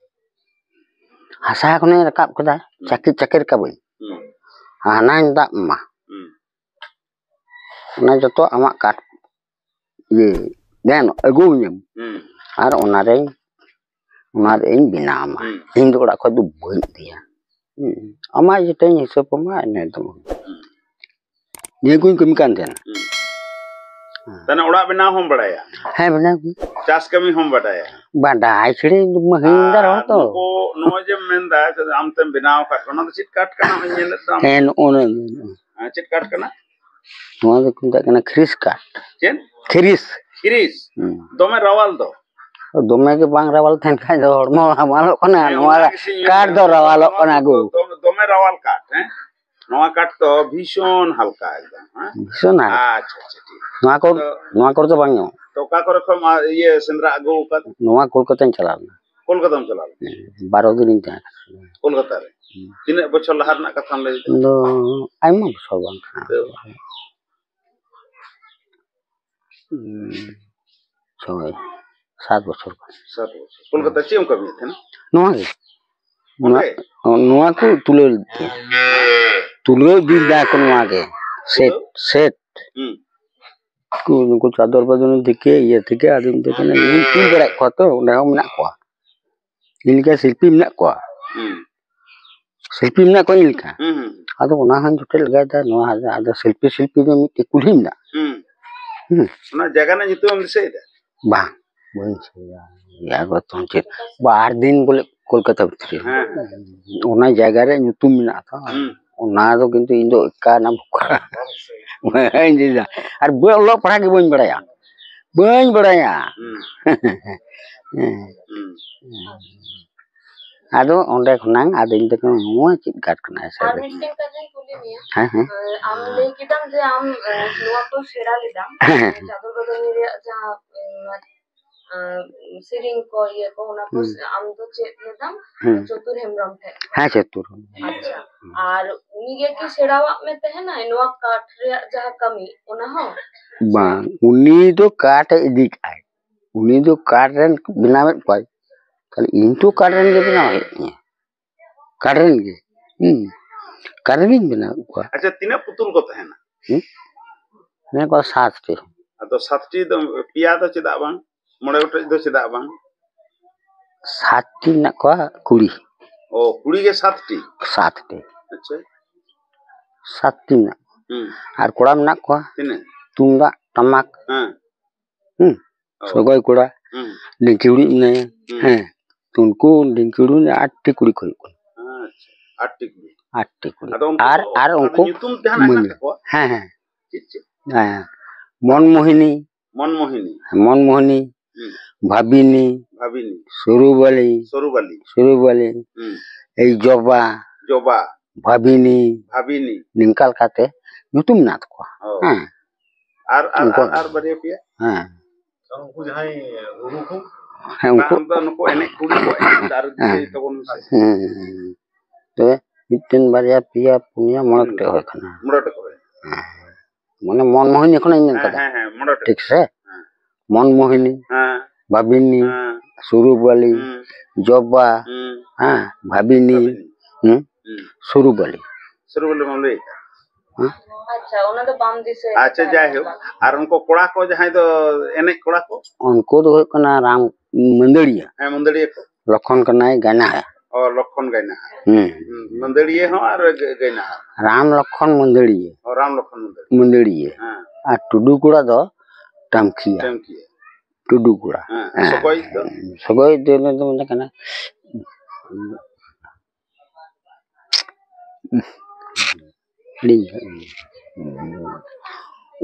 ᱦᱟᱥᱟ ᱠᱷᱚᱱᱤᱧ ᱨᱟᱠᱟᱵ ᱠᱮᱫᱟ, ᱦᱩᱸ᱾ ᱪᱟᱹᱠᱤ, ᱪᱟᱹᱠᱤ ᱨᱟᱠᱟᱵᱟᱹᱧ᱾ ᱦᱩᱸ᱾ ᱦᱟᱱᱟᱧ ᱫᱟᱵ ᱮᱢᱟ᱾ ᱦᱩᱸ᱾ ᱚᱱᱟ ᱡᱚᱛᱚ ᱟᱢᱟᱜ ᱠᱟᱴ ᱤᱭᱟᱹ ᱫᱮᱱ ᱟᱹᱜᱩ ᱟᱹᱧᱟᱢ᱾ ᱦᱩᱸ᱾ ᱟᱨ ᱚᱱᱟᱨᱮ ᱚᱱᱟ ᱨᱮ ᱤᱧ ᱵᱮᱱᱟᱣ ᱟᱢᱟ᱾ ᱦᱩᱸ᱾ ᱤᱧ ᱫᱚ ᱚᱲᱟᱜ ᱠᱷᱚᱡ ᱫᱚ ᱵᱟᱹᱧ ᱤᱫᱤᱭᱟ᱾ ᱦᱩᱸ᱾ ᱟᱢᱟᱜ ᱡᱮᱴᱟᱧ ᱦᱤᱥᱟᱹᱵ ᱟᱢᱟ ᱤᱱᱟᱹ ᱫᱚ᱾ ᱦᱩᱸ᱾ ᱱᱤᱭᱟᱹ ᱠᱚᱧ ᱠᱟᱹᱢᱤ ᱠᱟᱱ ᱛᱟᱦᱮᱱᱟ᱾ ᱦᱩᱸ᱾ ᱛᱟᱦᱞᱮ ᱚᱲᱟᱜ ᱵᱮᱱᱟᱣ ᱦᱚᱸᱢ ᱵᱟᱲᱟᱭᱟ? ᱦᱮᱸ, ᱵᱮᱱᱟᱣ ᱜᱮ᱾ ᱪᱟᱥ ᱠᱟᱹᱢᱤ ᱦᱚᱸᱢ ᱵᱟᱰᱟᱭᱟ? ᱵᱟᱰᱟᱭ ᱪᱷᱟᱹᱲᱤ ᱢᱟᱹᱦᱤᱱ ᱫᱟᱨ ᱦᱚᱲ ᱟᱨ ᱛᱚ᱾ ᱱᱩᱠᱩ ᱱᱚᱜᱼᱚᱭ ᱡᱮᱢ ᱢᱮᱱᱫᱟ, ᱟᱢ ᱛᱮᱢ ᱵᱮᱱᱟᱣ ᱟᱠᱟᱫ ᱠᱚᱣᱟ, ᱚᱱᱟ ᱫᱚ ᱪᱮᱫ ᱠᱟᱴ ᱠᱟᱱᱟ? ᱚᱱᱟᱧ ᱧᱮᱞᱮᱫ ᱫᱚ ᱟᱢ᱾ ᱦᱮᱸ, ᱱᱚᱜᱼᱚ ᱱᱚᱣᱟ᱾ ᱦᱮᱸ, ᱪᱮᱫ ᱠᱟᱴ ᱠᱟᱱᱟ? ᱱᱚᱣᱟ ᱫᱚᱠᱚ ᱢᱮᱛᱟᱜ ᱠᱟᱱᱟ ᱠᱷᱤᱨᱤᱥ ᱠᱟᱴ᱾ ᱪᱮᱫ? ᱠᱷᱤᱨᱤᱥ᱾ ᱠᱷᱤᱨᱤᱥ? ᱦᱩᱸ᱾ ᱫᱚᱢᱮ ᱨᱟᱣᱟᱞ ᱫᱚ᱾ ᱫᱚᱢᱮ ᱜᱮ ᱵᱟᱝ ᱨᱟᱣᱟᱞ ᱛᱟᱦᱮᱱ ᱠᱷᱟᱡ ᱫᱚ ᱦᱚᱲᱢᱚ ᱦᱟᱢᱟᱞᱚᱜ ᱠᱟᱱᱟ᱾ ᱦᱮᱸ, ᱱᱚᱣᱟ ᱚᱱᱟ ᱜᱮᱥᱮᱧ ᱠᱟᱴ ᱢᱮᱱᱫᱟ᱾ ᱫᱚ ᱨᱟᱣᱟᱞᱚᱜ ᱱᱚᱣᱟ ᱠᱟᱱᱟ ᱫᱚ ᱜᱳ᱾ ᱫᱚᱢᱮ, ᱫᱚᱢᱮ ᱨᱟᱣᱟᱞ ᱠᱟᱴ, ᱦᱮᱸ? ᱱᱚᱣᱟ ᱠᱟᱴ ᱫᱚ ᱵᱷᱤᱥᱚᱱ ᱦᱟᱞᱠᱟ ᱮᱠᱫᱚᱢ, ᱦᱮᱸ? ᱵᱷᱤᱥᱚᱱ ᱦᱟᱞᱠᱟ᱾ ᱟᱪᱪᱷᱟ, ᱟᱪᱪᱷᱟ, ᱴᱷᱤᱠ᱾ ᱱᱚᱣᱟ ᱠᱚ, ᱟᱫᱚ ᱱᱚᱣᱟ ᱠᱚᱨᱮ ᱫᱚ ᱵᱟᱝ ᱧᱟᱢᱚᱜᱼᱟ᱾ ᱛᱚ ᱚᱠᱟ ᱠᱚᱨᱮ ᱠᱷᱚᱱ, ᱟ, ᱤᱭᱟᱹ ᱥᱮᱸᱫᱽᱨᱟ ᱟᱹᱜᱩ ᱟᱠᱟᱫ? ᱱᱚᱣᱟ ᱠᱳᱞᱠᱟᱛᱟᱧ ᱪᱟᱞᱟᱣ ᱞᱮᱱᱟ᱾ ᱠᱳᱞᱠᱟᱛᱟᱢ ᱪᱟᱞᱟᱣ ᱞᱮᱱᱟ? ᱦᱮᱸ, ᱵᱟᱨᱚ ᱫᱤᱱᱤᱧ ᱛᱟᱦᱮᱸ ᱠᱟᱱᱟ᱾ ᱠᱳᱞᱠᱟᱛᱟ ᱨᱮ? ᱦᱩᱸ᱾ ᱛᱤᱱᱟᱹᱜ ᱵᱚᱪᱷᱚᱨ ᱞᱟᱦᱟ ᱨᱮᱱᱟᱜ ᱠᱟᱛᱷᱟᱢ ᱞᱟᱹᱭ ᱮᱫᱟ? ᱤᱧ ᱫᱚ ᱟᱭᱢᱟ ᱵᱚᱪᱷᱚᱨ ᱵᱟᱝ ᱠᱟᱱᱟ᱾ ᱛᱚ ᱦᱩᱸ, ᱪᱷᱚᱭ, ᱥᱟᱛ ᱵᱚᱪᱷᱚᱨ ᱠᱷᱚᱱ᱾ ᱥᱟᱛ ᱵᱚᱪᱷᱚᱨ᱾ ᱠᱳᱞᱠᱟᱛᱟ ᱪᱮᱫ ᱮᱢ ᱠᱟᱹᱢᱤᱭᱮᱫ ᱛᱟᱦᱮᱱᱟ? ᱱᱚᱣᱟ ᱜᱮ᱾ ᱱᱚᱣᱟ, ᱚᱸᱰᱮ? ᱱᱚᱣᱟ ᱠᱚ ᱛᱩᱞᱟᱹᱣ ᱞᱮᱫ ᱜᱮᱭᱟ᱾ ᱛᱩᱞᱟᱹᱣ ᱤᱫᱤ ᱞᱮᱫᱟ ᱠᱚ ᱱᱚᱣᱟ ᱜᱮ᱾ ᱥᱮᱴ, ᱛᱩᱞᱟᱹᱣ? ᱥᱮᱴ᱾ ᱦᱩᱸ᱾ ᱠᱚ, ᱱᱩᱠᱩ ᱪᱟᱫᱚᱨ ᱵᱟᱫᱚᱱ ᱛᱷᱮᱠᱮ, ᱤᱭᱟᱹ ᱛᱷᱮᱠᱮ, ᱟᱫᱚ ᱢᱤᱫᱴᱮᱡ ᱠᱟᱱᱟ, ᱤᱧ ᱛᱩᱞ ᱵᱟᱲᱟᱭᱮᱫ ᱠᱚᱣᱟ ᱛᱚ, ᱚᱸᱰᱮ ᱦᱚᱸ ᱢᱮᱱᱟᱜ ᱠᱚᱣᱟ᱾ ᱤᱧ ᱞᱮᱠᱟ ᱥᱤᱞᱯᱤ ᱢᱮᱱᱟᱜ ᱠᱚᱣᱟ᱾ ᱦᱩᱸ᱾ ᱥᱤᱞᱯᱤ ᱢᱮᱱᱟᱜ ᱠᱚᱣᱟ ᱤᱧ ᱞᱮᱠᱟ᱾ ᱦᱩᱸ, ᱦᱩᱸ᱾ ᱟᱫᱚ ᱚᱱᱟ ᱦᱚᱸᱧ ᱡᱚᱴᱮᱫ ᱞᱮᱜᱟᱭ ᱫᱟ, ᱱᱚᱣᱟ ᱟᱫᱚ ᱥᱤᱞᱯᱤ, ᱥᱤᱞᱯᱤ ᱫᱚ ᱢᱤᱫᱴᱮᱡ ᱠᱩᱞᱦᱤ ᱢᱮᱱᱟᱜᱼᱟ᱾ ᱦᱩᱸ᱾ ᱦᱩᱸ᱾ ᱚᱱᱟ ᱡᱟᱭᱜᱟ ᱨᱮᱱᱟᱜ ᱧᱩᱛᱩᱢ ᱮᱢ ᱫᱤᱥᱟᱹᱭᱮᱫᱟ? ᱵᱟᱝ, ᱵᱟᱹᱧ ᱫᱤᱥᱟᱹᱭᱮᱫᱟ᱾ ᱤᱭᱟᱹ ᱜᱚᱛᱚᱢ ᱪᱮᱫ, ᱵᱟᱨ ᱫᱤᱱ ᱵᱚᱞᱮ ᱠᱳᱞᱠᱟᱛᱟ ᱵᱷᱤᱛᱨᱤ ᱨᱮ᱾ ᱦᱮᱸ᱾ ᱚᱱᱟ ᱡᱟᱭᱜᱟ ᱨᱮᱭᱟᱜ ᱧᱩᱛᱩᱢ ᱢᱮᱱᱟᱜᱼᱟ ᱛᱚ᱾ ᱦᱩᱸ᱾ ᱚᱱᱟ ᱫᱚ ᱠᱤᱱᱛᱩ ᱤᱧ ᱫᱚ ᱮᱠᱟ ᱨᱮᱱᱟᱜ ᱵᱚᱠᱟ᱾ ᱵᱟᱹᱧ ᱵᱩᱡᱽ ᱫᱟ᱾ ᱟᱨ ᱵᱟᱹ-, ᱚᱞᱚᱜ ᱯᱟᱲᱦᱟᱜ ᱜᱮ ᱵᱟᱹᱧ ᱵᱟᱲᱟᱭᱟ᱾ ᱵᱟᱹᱧ ᱵᱟᱲᱟᱭᱟ᱾ ᱦᱩᱸ᱾ ᱦᱮᱸ᱾ ᱦᱩᱸ᱾ ᱟᱫᱚ ᱚᱸᱰᱮ ᱠᱷᱚᱱᱟᱝ ᱟᱫᱚᱧ ᱫᱚ ᱱᱚᱣᱟ ᱪᱮᱫ ᱠᱟᱴ ᱠᱟᱱᱟ ᱥᱮ? ᱟᱨ ᱢᱤᱫᱴᱮᱱ ᱠᱟᱛᱷᱟᱧ ᱠᱩᱞᱤ ᱢᱮᱭᱟ᱾ ᱦᱮᱸ, ᱦᱮᱸ᱾ ᱟᱢ ᱞᱟᱹᱭ ᱠᱮᱫᱟᱢ ᱡᱮ ᱟᱢ, ᱮ, ᱱᱚᱣᱟ ᱠᱚ ᱥᱮᱬᱟ ᱞᱮᱫᱟᱢ, ᱦᱮᱸ, ᱦᱮᱸ᱾ ᱪᱟᱫᱚᱨ ᱵᱟᱫᱟᱢᱤ ᱨᱮᱭᱟᱜ ᱡᱟᱦᱟᱸ, ᱮ, ᱥᱮᱨᱮᱧ ᱠᱚ, ᱤᱭᱟᱹ ᱠᱚ, ᱚᱱᱟ ᱠᱚ ᱦᱩᱸ᱾ ᱟᱢ ᱫᱚ ᱪᱮᱫ ᱞᱮᱫᱟᱢ, ᱦᱩᱸ᱾ ᱪᱚᱛᱩᱨ ᱦᱮᱢᱵᱨᱚᱢ ᱴᱷᱮᱱ ᱠᱷᱚᱱ? ᱦᱮᱸ, ᱪᱚᱛᱩᱨ ᱦᱮᱢᱵᱨᱚᱢ᱾ ᱟᱪᱪᱷᱟ᱾ ᱦᱩᱸ᱾ ᱟᱨ ᱩᱱᱤ ᱜᱮ ᱠᱤ ᱥᱮᱬᱟᱣᱟᱜ ᱢᱮ ᱛᱟᱦᱮᱱᱟᱭ ᱱᱚᱣᱟ ᱠᱟᱴ ᱨᱮᱭᱟᱜ ᱡᱟᱦᱟᱸ ᱠᱟᱹᱢᱤ, ᱚᱱᱟ ᱦᱚᱸ? ᱵᱟᱝ, ᱩᱱᱤ ᱫᱚ ᱠᱟᱴ ᱮ ᱤᱫᱤ ᱠᱟᱜᱼᱟᱭ᱾ ᱩᱱᱤ ᱫᱚ ᱠᱟᱴ ᱨᱮᱱ ᱵᱮᱱᱟᱣᱮᱫ ᱠᱚᱣᱟᱭ᱾ ᱛᱟᱦᱞᱮ ᱤᱧ ᱛᱚ ᱠᱟᱴ ᱨᱮᱱ ᱜᱮ ᱵᱮᱱᱟᱣ ᱦᱩᱭᱩᱜ ᱛᱤᱧᱟᱹ᱾ ᱠᱟᱴ ᱨᱮᱱ ᱜᱮ᱾ ᱦᱩᱸ᱾ ᱛᱟᱦᱞᱮ ᱞᱤᱧ ᱵᱮᱱᱟᱣ ᱠᱚᱣᱟ᱾ ᱟᱪᱪᱷᱟ, ᱛᱤᱱᱟᱹᱜ ᱯᱩᱛᱩᱞ ᱠᱚ ᱛᱟᱦᱮᱱᱟ? ᱦᱩᱸ? ᱢᱮᱱᱟᱜ ᱠᱚᱣᱟ ᱥᱟᱛ ᱴᱤ᱾ ᱟᱫᱚ ᱥᱟᱛ ᱴᱤ ᱫᱚ, ᱯᱮᱭᱟ ᱫᱚ ᱪᱮᱫᱟᱜ ᱵᱟᱝ? ᱢᱚᱬᱮ ᱜᱚᱴᱮᱡ ᱫᱚ ᱪᱮᱫᱟᱜ ᱵᱟᱝ? ᱥᱟᱛ ᱴᱤ ᱢᱮᱱᱟᱜ ᱠᱚᱣᱟ ᱠᱩᱲᱤ᱾ ᱚ, ᱠᱩᱲᱤ ᱜᱮ ᱥᱟᱛ ᱴᱤ? ᱥᱟᱛ ᱴᱤ᱾ ᱟᱪᱪᱷᱟ᱾ ᱥᱟᱛ ᱴᱤ ᱢᱮᱱᱟᱜ ᱠᱚᱣᱟ᱾ ᱦᱩᱸ᱾ ᱟᱨ ᱠᱚᱲᱟ ᱢᱮᱱᱟᱜ ᱠᱚᱣᱟ ᱛᱤᱱᱟᱹᱜ? ᱛᱩᱢᱫᱟᱜ, ᱴᱟᱢᱟᱠ᱾ ᱦᱮᱸ᱾ ᱦᱩᱸ᱾ ᱚ᱾ ᱥᱚᱜᱚᱭ ᱠᱚᱲᱟ, ᱦᱩᱸ᱾ ᱰᱷᱤᱝᱠᱤ ᱦᱩᱲᱤᱡ ᱢᱮᱱᱟᱭᱟ᱾ ᱦᱩᱸ᱾ ᱦᱮᱸ᱾ ᱛᱚ ᱩᱱᱠᱩ ᱰᱷᱤᱝᱠᱤ ᱦᱩᱲᱤᱡ ᱟᱴ ᱴᱤ ᱠᱩᱲᱤ ᱠᱚ ᱦᱩᱭᱩᱜ ᱠᱟᱱᱟ᱾ ᱟᱪᱪᱷᱟ, ᱟᱴ ᱴᱤ ᱠᱩᱲᱤ᱾ ᱟᱴ ᱴᱤ ᱠᱩᱲᱤ᱾ ᱟᱫᱚ ᱩᱱᱠᱩ ᱟᱨ, ᱫᱚ, ᱟᱨ ᱟᱫᱚ ᱩᱱᱠᱩ ᱧᱩᱛᱩᱢ ᱡᱟᱦᱟᱱᱟᱜ ᱢᱟᱹᱱ-, ᱦᱮᱱᱟᱜ ᱛᱟᱠᱚᱣᱟ? ᱦᱮᱸ, ᱦᱮᱸ᱾ ᱪᱮᱫ, ᱪᱮᱫ? ᱦᱮᱸ᱾ ᱢᱚᱱᱢᱳᱦᱤᱱᱤ᱾ ᱢᱚᱱᱢᱳᱦᱤᱱᱤ᱾ ᱦᱩᱸ᱾ ᱵᱷᱟᱵᱤᱱᱤ᱾ ᱵᱷᱟᱵᱤᱱᱤ᱾ ᱥᱩᱨᱩᱵᱟᱞᱤ᱾ ᱥᱩᱨᱩᱵᱟᱞᱤ᱾ ᱥᱩᱨᱩᱵᱟᱞᱤ᱾ ᱦᱩᱸ᱾ ᱮᱭ ᱡᱚᱵᱟ᱾ ᱡᱚᱵᱟ᱾ ᱵᱷᱟᱵᱤᱱᱤ᱾ ᱵᱷᱟᱵᱤᱱᱤ᱾ ᱱᱤᱝᱠᱟ ᱞᱮᱠᱟᱛᱮ ᱧᱩᱛᱩᱢ ᱢᱮᱱᱟᱜ ᱛᱟᱠᱚᱣᱟ᱾ ᱚ᱾ ᱦᱮᱸ᱾ ᱟᱨ, ᱟᱨ, ᱩᱱᱠᱩ ᱟᱨ, ᱟᱨ ᱵᱟᱨᱭᱟ ᱯᱮᱭᱟ? ᱦᱮᱸ᱾ ᱟᱨ ᱩᱱᱠᱩ ᱡᱟᱦᱟᱸᱭ ᱨᱩᱨᱩ ᱠᱚ? ᱦᱮᱸ, ᱩᱱᱠᱩ᱾ ᱵᱟᱝ, ᱟᱢ ᱫᱚ ᱱᱩᱠᱩ ᱮᱱᱮᱡ ᱠᱩᱲᱤ ᱠᱚ ᱮᱱᱮᱡ ᱫᱚ ᱟᱨ ᱦᱮᱸ᱾ ᱫᱤᱥᱟᱹᱭ ᱛᱟᱵᱚᱱ ᱢᱮᱥᱮ᱾ ᱦᱮᱸ᱾ ᱛᱚᱵᱮ ᱢᱤᱫᱴᱮᱱ, ᱵᱟᱨᱭᱟ, ᱯᱮᱭᱟ, ᱯᱩᱱᱭᱟ, ᱢᱚᱬᱮ ᱦᱩᱸ᱾ ᱜᱚᱴᱮᱡ ᱦᱩᱭ ᱠᱟᱱᱟ᱾ ᱢᱚᱬᱮ ᱜᱚᱴᱮᱡ ᱠᱚ ᱦᱩᱭ᱾ ᱦᱮᱸ᱾ ᱢᱟᱱᱮ ᱢᱚᱱᱢᱳᱦᱤᱱᱤ ᱠᱷᱚᱱᱟᱜ ᱤᱧ ᱢᱮᱱ ᱦᱮᱸ, ᱠᱟᱫᱟ᱾ ᱦᱮᱸ, ᱦᱮᱸ, ᱢᱚᱬᱮ ᱜᱚᱴᱮᱡ᱾ ᱴᱷᱤᱠ ᱥᱮ? ᱦᱮᱸ᱾ ᱢᱚᱱᱢᱳᱦᱤᱱᱤ, ᱦᱮᱸ᱾ ᱵᱷᱟᱵᱤᱱᱤ, ᱦᱮᱸ᱾ ᱥᱩᱨᱩᱵᱟᱞᱤ, ᱦᱩᱸ᱾ ᱡᱚᱵᱟ, ᱦᱩᱸ᱾ ᱦᱮᱸ, ᱵᱷᱟᱵᱤᱱᱤ, ᱵᱷᱟᱵᱤᱱᱤ᱾ ᱦᱩᱸ? ᱦᱩᱸ᱾ ᱥᱩᱨᱩᱵᱟᱞᱤ᱾ ᱥᱩᱨᱩᱵᱟᱞᱤ ᱢᱟᱢ ᱞᱟᱹᱭ ᱠᱟᱜ᱾ ᱦᱮᱸ? ᱟᱪᱪᱷᱟ, ᱚᱱᱟ ᱫᱚ ᱵᱟᱢ ᱫᱤᱥᱟᱹᱭᱮᱫ ᱟᱪᱪᱷᱟ, ᱛᱟᱦᱮᱸᱫ ᱡᱟᱭᱦᱳᱠ, ᱵᱟᱝ? ᱟᱨ ᱩᱱᱠᱩ ᱠᱚᱲᱟ ᱠᱚ ᱡᱟᱦᱟᱸᱭ ᱫᱚ ᱮᱱᱮᱡ ᱠᱚᱲᱟ ᱠᱚ? ᱩᱱᱠᱩ ᱫᱚ ᱦᱩᱭᱩᱜ ᱠᱟᱱᱟ ᱨᱟᱢ ᱢᱟᱹᱫᱟᱹᱲᱤᱭᱟᱹ᱾ ᱦᱮᱸ, ᱢᱟᱹᱫᱟᱹᱲᱤᱭᱟᱹ ᱠᱚ᱾ ᱞᱚᱠᱷᱚᱱ ᱠᱟᱱᱟᱭ ᱜᱟᱭᱱᱟᱦᱟᱨ᱾ ᱚ, ᱞᱚᱠᱷᱚᱱ ᱜᱟᱭᱱᱟᱦᱟᱨ᱾ ᱦᱩᱸ᱾ ᱦᱩᱸ, ᱢᱟᱹᱫᱟᱹᱲᱤᱭᱟᱹ ᱦᱚᱸ ᱟᱨ ᱜᱟᱹ-, ᱜᱟᱭᱱᱟᱦᱟᱨ᱾ ᱨᱟᱢ ᱞᱚᱠᱷᱚᱱ ᱢᱟᱹᱫᱟᱹᱲᱤᱭᱟᱹ᱾ ᱚ, ᱨᱟᱢ ᱞᱚᱠᱷᱚᱱ ᱢᱟᱹᱫᱟᱹᱲᱤᱭᱟᱹ᱾ ᱢᱟᱹᱫᱟᱹᱲᱤᱭᱟᱹ᱾ ᱦᱮᱸ᱾ ᱟᱨ ᱴᱩᱰᱩ ᱠᱚᱲᱟ ᱫᱚ ᱴᱟᱢᱠᱤᱭᱟ᱾ ᱴᱟᱢᱠᱤᱭᱟ᱾ ᱴᱩᱰᱩ ᱠᱚᱲᱟ᱾ ᱦᱮᱸ, ᱦᱮᱸ᱾ ᱥᱚᱜᱚᱭ ᱫᱚ? ᱥᱚᱜᱚᱭ ᱫᱚ ᱱᱩᱭ ᱫᱚ ᱢᱮᱛᱟᱭ ᱠᱟᱱᱟ, ᱦᱤᱲᱤᱧ ᱠᱟᱜ ᱟᱹᱧ᱾